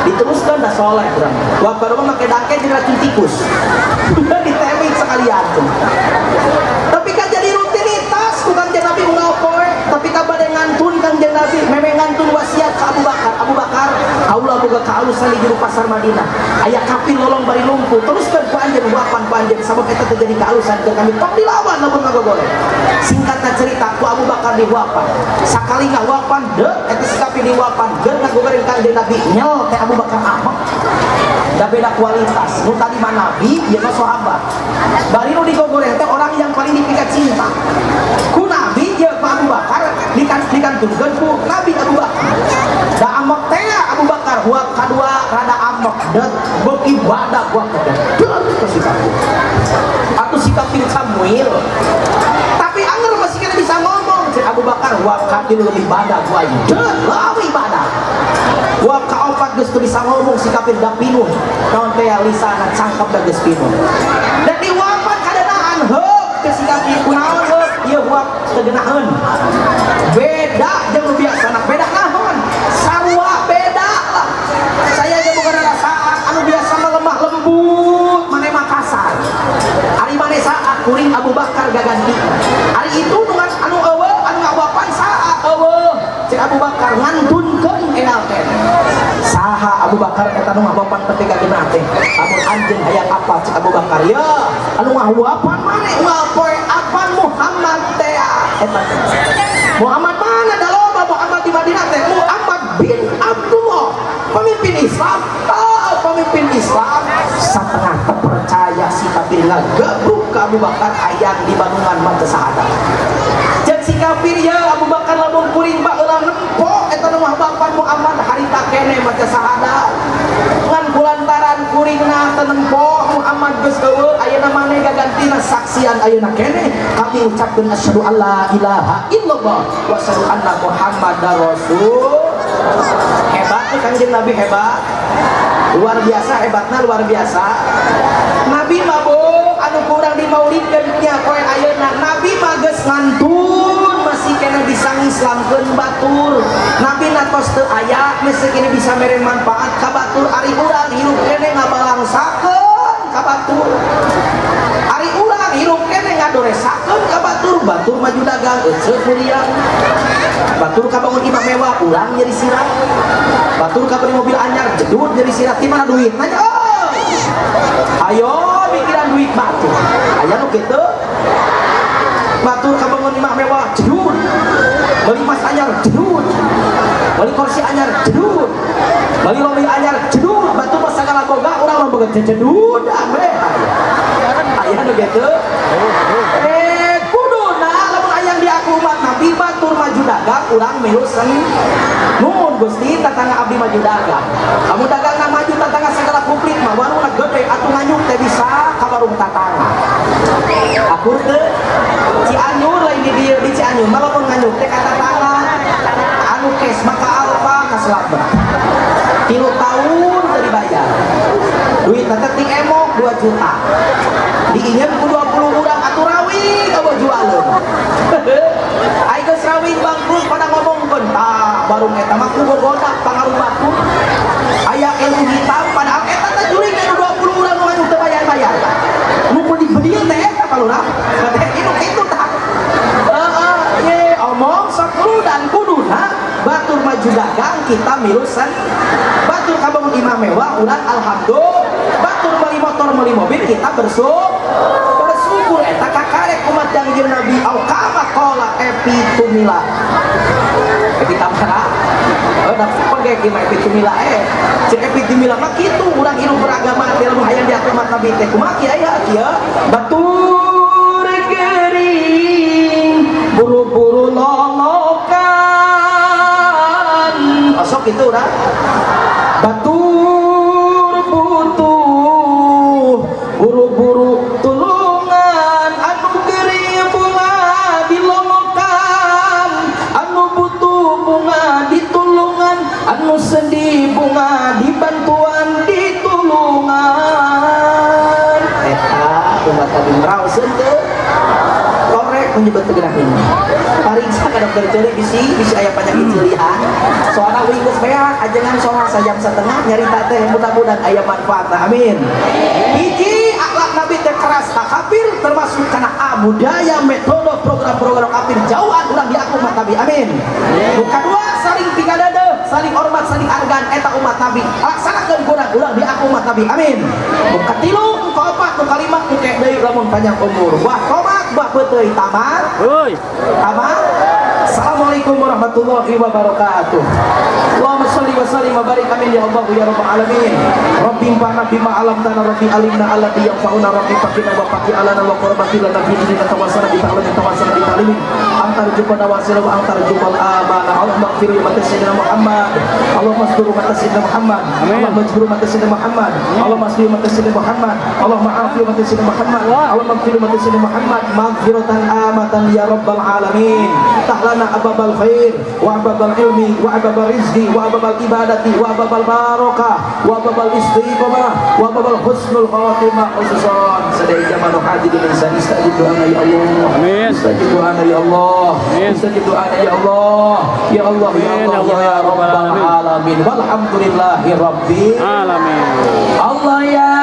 Diteruskan dah soleh urang. Huapan mah make dangke jeung racun tikus. Ditemik sekalian tuh. Tapi kan jadi rutinitas ku Kangjeng Nabi unggal poe, tapi ka bade ngantun Kangjeng Nabi meme ngantun wasiat ka Abu Bakar. Abu Bakar, kaula boga kaalusan di jero pasar Madinah. Aya kafir lolong bari lumpuh, teruskeun ku anjeun huapan ku anjeun sabab eta teh jadi kaalusan ke kami. Tong dilawan lamun ngagogoreng. Singkatna cerita ku Abu Bakar dihuapan. Sakali ngahuapan deuk eta si kafir dihuapan, geur ngagogoreng Kangjeng Nabi nyel teh Abu Bakar amat. Da beda kualitas. Nu tadi mah nabi, ieu mah sahabat. Bari nu digogoreng teh orang yang paling dipikat cinta. Ku nabi ieu ku Abu Bakar dikantunkeun ku Nabi Abu Bakar. Da amek teh Abu Bakar huap kadua rada amek deuk beuki ibadah gua teh. Deuk ke si kafir. Atuh si kafir Samuel. Tapi anger masih kena bisa ngomong cek Abu Bakar huap katilu lebih ibadah gua ieu. Deuk leuwih ibadah. Huap kaopat geus teu bisa ngomong si kafir da pinuh. Naon teh lisana cangkep da geus pinuh. Dan dihuapan kadenaan heuk ke si kafir kunaon heuk ieu huap teu geunaheun. Beda jeung nu biasana, beda naon? Sarua beda lah. Saya ge boga rarasaan anu biasa mah lemah lembut, maneh mah kasar. Ari maneh saha kuring Abu Bakar gaganti. Ari itu nu anu eueuh anu ngahuapan saha eueuh. Cek Abu Bakar ngantunkeun enal teh. Saha Abu Bakar eta nu ngahuapan teh kageunah teh. Lamun anjeun hayang apa cek Abu Bakar? Ya, anu ngahuapan maneh unggal poe apan Muhammad teh eta teh. Muhammad mana da loba Muhammad di Madinah teh? Muhammad bin Abdullah, pemimpin Islam. Oh, pemimpin Islam satengah terpercaya si kafir ngagebruk ka Abu Bakar hayang di Bandungan mah teu sahada. Jeung si kafir ya Abu Bakar lamun kuring baheula nempo eta nu ngahuapan Muhammad harita keneh mah teu sahada. Ngan kulantaran kuringna teu nempo Muhammad geus eueuh ayeuna maneh gagantina saksian ayeuna keneh kami ucapkeun asyhadu alla ilaha illallah wa asyhadu anna Muhammadar rasul. Hebat tuh Kangjeng Nabi, hebat. Luar biasa hebatna, luar biasa. Nabi mah beuh anu kurang dimaulidkeun nya poe ayeuna. Nabi mah geus ngantun masih kena bisa ngislamkeun batur. Nabi na tos teu aya masih kene bisa mere manfaat ka batur. Ari urang hirup kene ngabalangsakeun ka batur. Ari urang hirup kene ngadoresakeun ka batur. Batur maju dagang eceu kuliah. Batur kabangun imah mewah urang nyeri sirah. Batur kabeli mobil anyar jedut nyeri sirah. Ti mana duit? Nanya, oh. Ayo mikiran duit batur. Aya nu kitu. Batur kabangun imah mewah jedut. Beli mas anyar jedut. Beli kursi anyar jedut. Beli mobil anyar jedut. Batur mah sagala boga urang mah boga jedut we. Aya nu kitu. Kuduna lamun aya diaku umat Nabi batur maju dagang urang milu sen. Nuhun Gusti tatangga abdi maju dagang. Kamu dagangna maju tatangga segala komplit mah warungna gede atuh nganyuk teh bisa ka warung tatangga. Akur teu? Cianjur lain di dieu di Cianjur mah lamun nganyuk teh ka tatangga anu cash maka Alfa kaselapna 3 tahun teu dibayar duit teh ti emok 2 juta diinjem ku 20 urang atuh rawi ka jualeun. Ai geus rawi bangkrut pada ngomongkeun tah barung eta mah ku gogoda pangaruh batur aya ilmu hitam padahal eta teh jurig anu 20 urang nu anu teu bayar-bayar nu mun dibedil teh eta palurah teh ieu kitu tah heeh ye omong 10 dan kuduna batur maju dagang kita milu sen batur kabangun imah mewah urang alhamdulillah batur meuli motor meuli mobil kita bersyukur eta kakarek umat Kangjeng Nabi au kama qala Epi Tumila Epi Tamara oh da pun kayak gimana Epi Tumila cek Epi Tumila mah kitu urang hirup beragama teh lamun hayang diaku umat Nabi teh kumaha kieu aya kieu batur gering buru-buru lolokan osok kitu urang batur butuh buru-buru tulungan anu gering bunga dilolokan anu butuh bunga ditulungan anu sedih bunga dibantuan ditulungan eta umat tadi meraoseun teu korek menyebut tegenah ini pariksa ka dokter ceuli bisi aya penyakit ceulihan soalna uing geus beak ajengan soal sajam setengah nyarita teh mudah-mudahan aya manfaatna amin. Hiji akhlak Nabi teh keras ka kafir termasuk kana budaya metode program-program kafir jauhan urang diaku umat Nabi amin. Nu kadua saling pigadadeuh saling hormat saling argan eta umat Nabi laksanakeun kurang urang diaku umat Nabi amin. Nu katilu nu kaopat nu kalima nu kek deui lamun panjang umur buah tomat buah peuteuy tamat Heuy. Tamat. Assalamualaikum warahmatullahi wabarakatuh. Allahumma sholli wa sallim wa barik amin ya Allah ya rabbal alamin. Rabbi infa'na bima 'allamtana rabbi alimna alladhi yanfa'una rabbi faqina wa faqi alana wa qurbati lana fi dinina tawassala bi ta'limin tawassala bi ta'limin antar jukana wasila wa antar jukal amana. Allahumma ighfir li ummati sayyidina Muhammad. Allahumma astur ummati sayyidina Muhammad. Allahumma ijbur ummati sayyidina Muhammad. Allahumma asli ummati sayyidina Muhammad. Allahumma afi ummati sayyidina Muhammad. Allahumma ighfir ummati sayyidina Muhammad maghfiratan amatan ya rabbal alamin. Tahlana ababal khair wa ababal ilmi wa ababal rizqi wa ababal ibadati wa ababal barakah wa ababal istiqamah wa ababal husnul khatimah khususan sadai zaman hadirin insan istajib doana ya Allah. Amin. Istajib doana ya Allah. Amin. Istajib doana ya Allah. Ya Allah ya Amin, Allah ya ya rabbal alamin. Alamin. Walhamdulillahi rabbil Alamin. Allah ya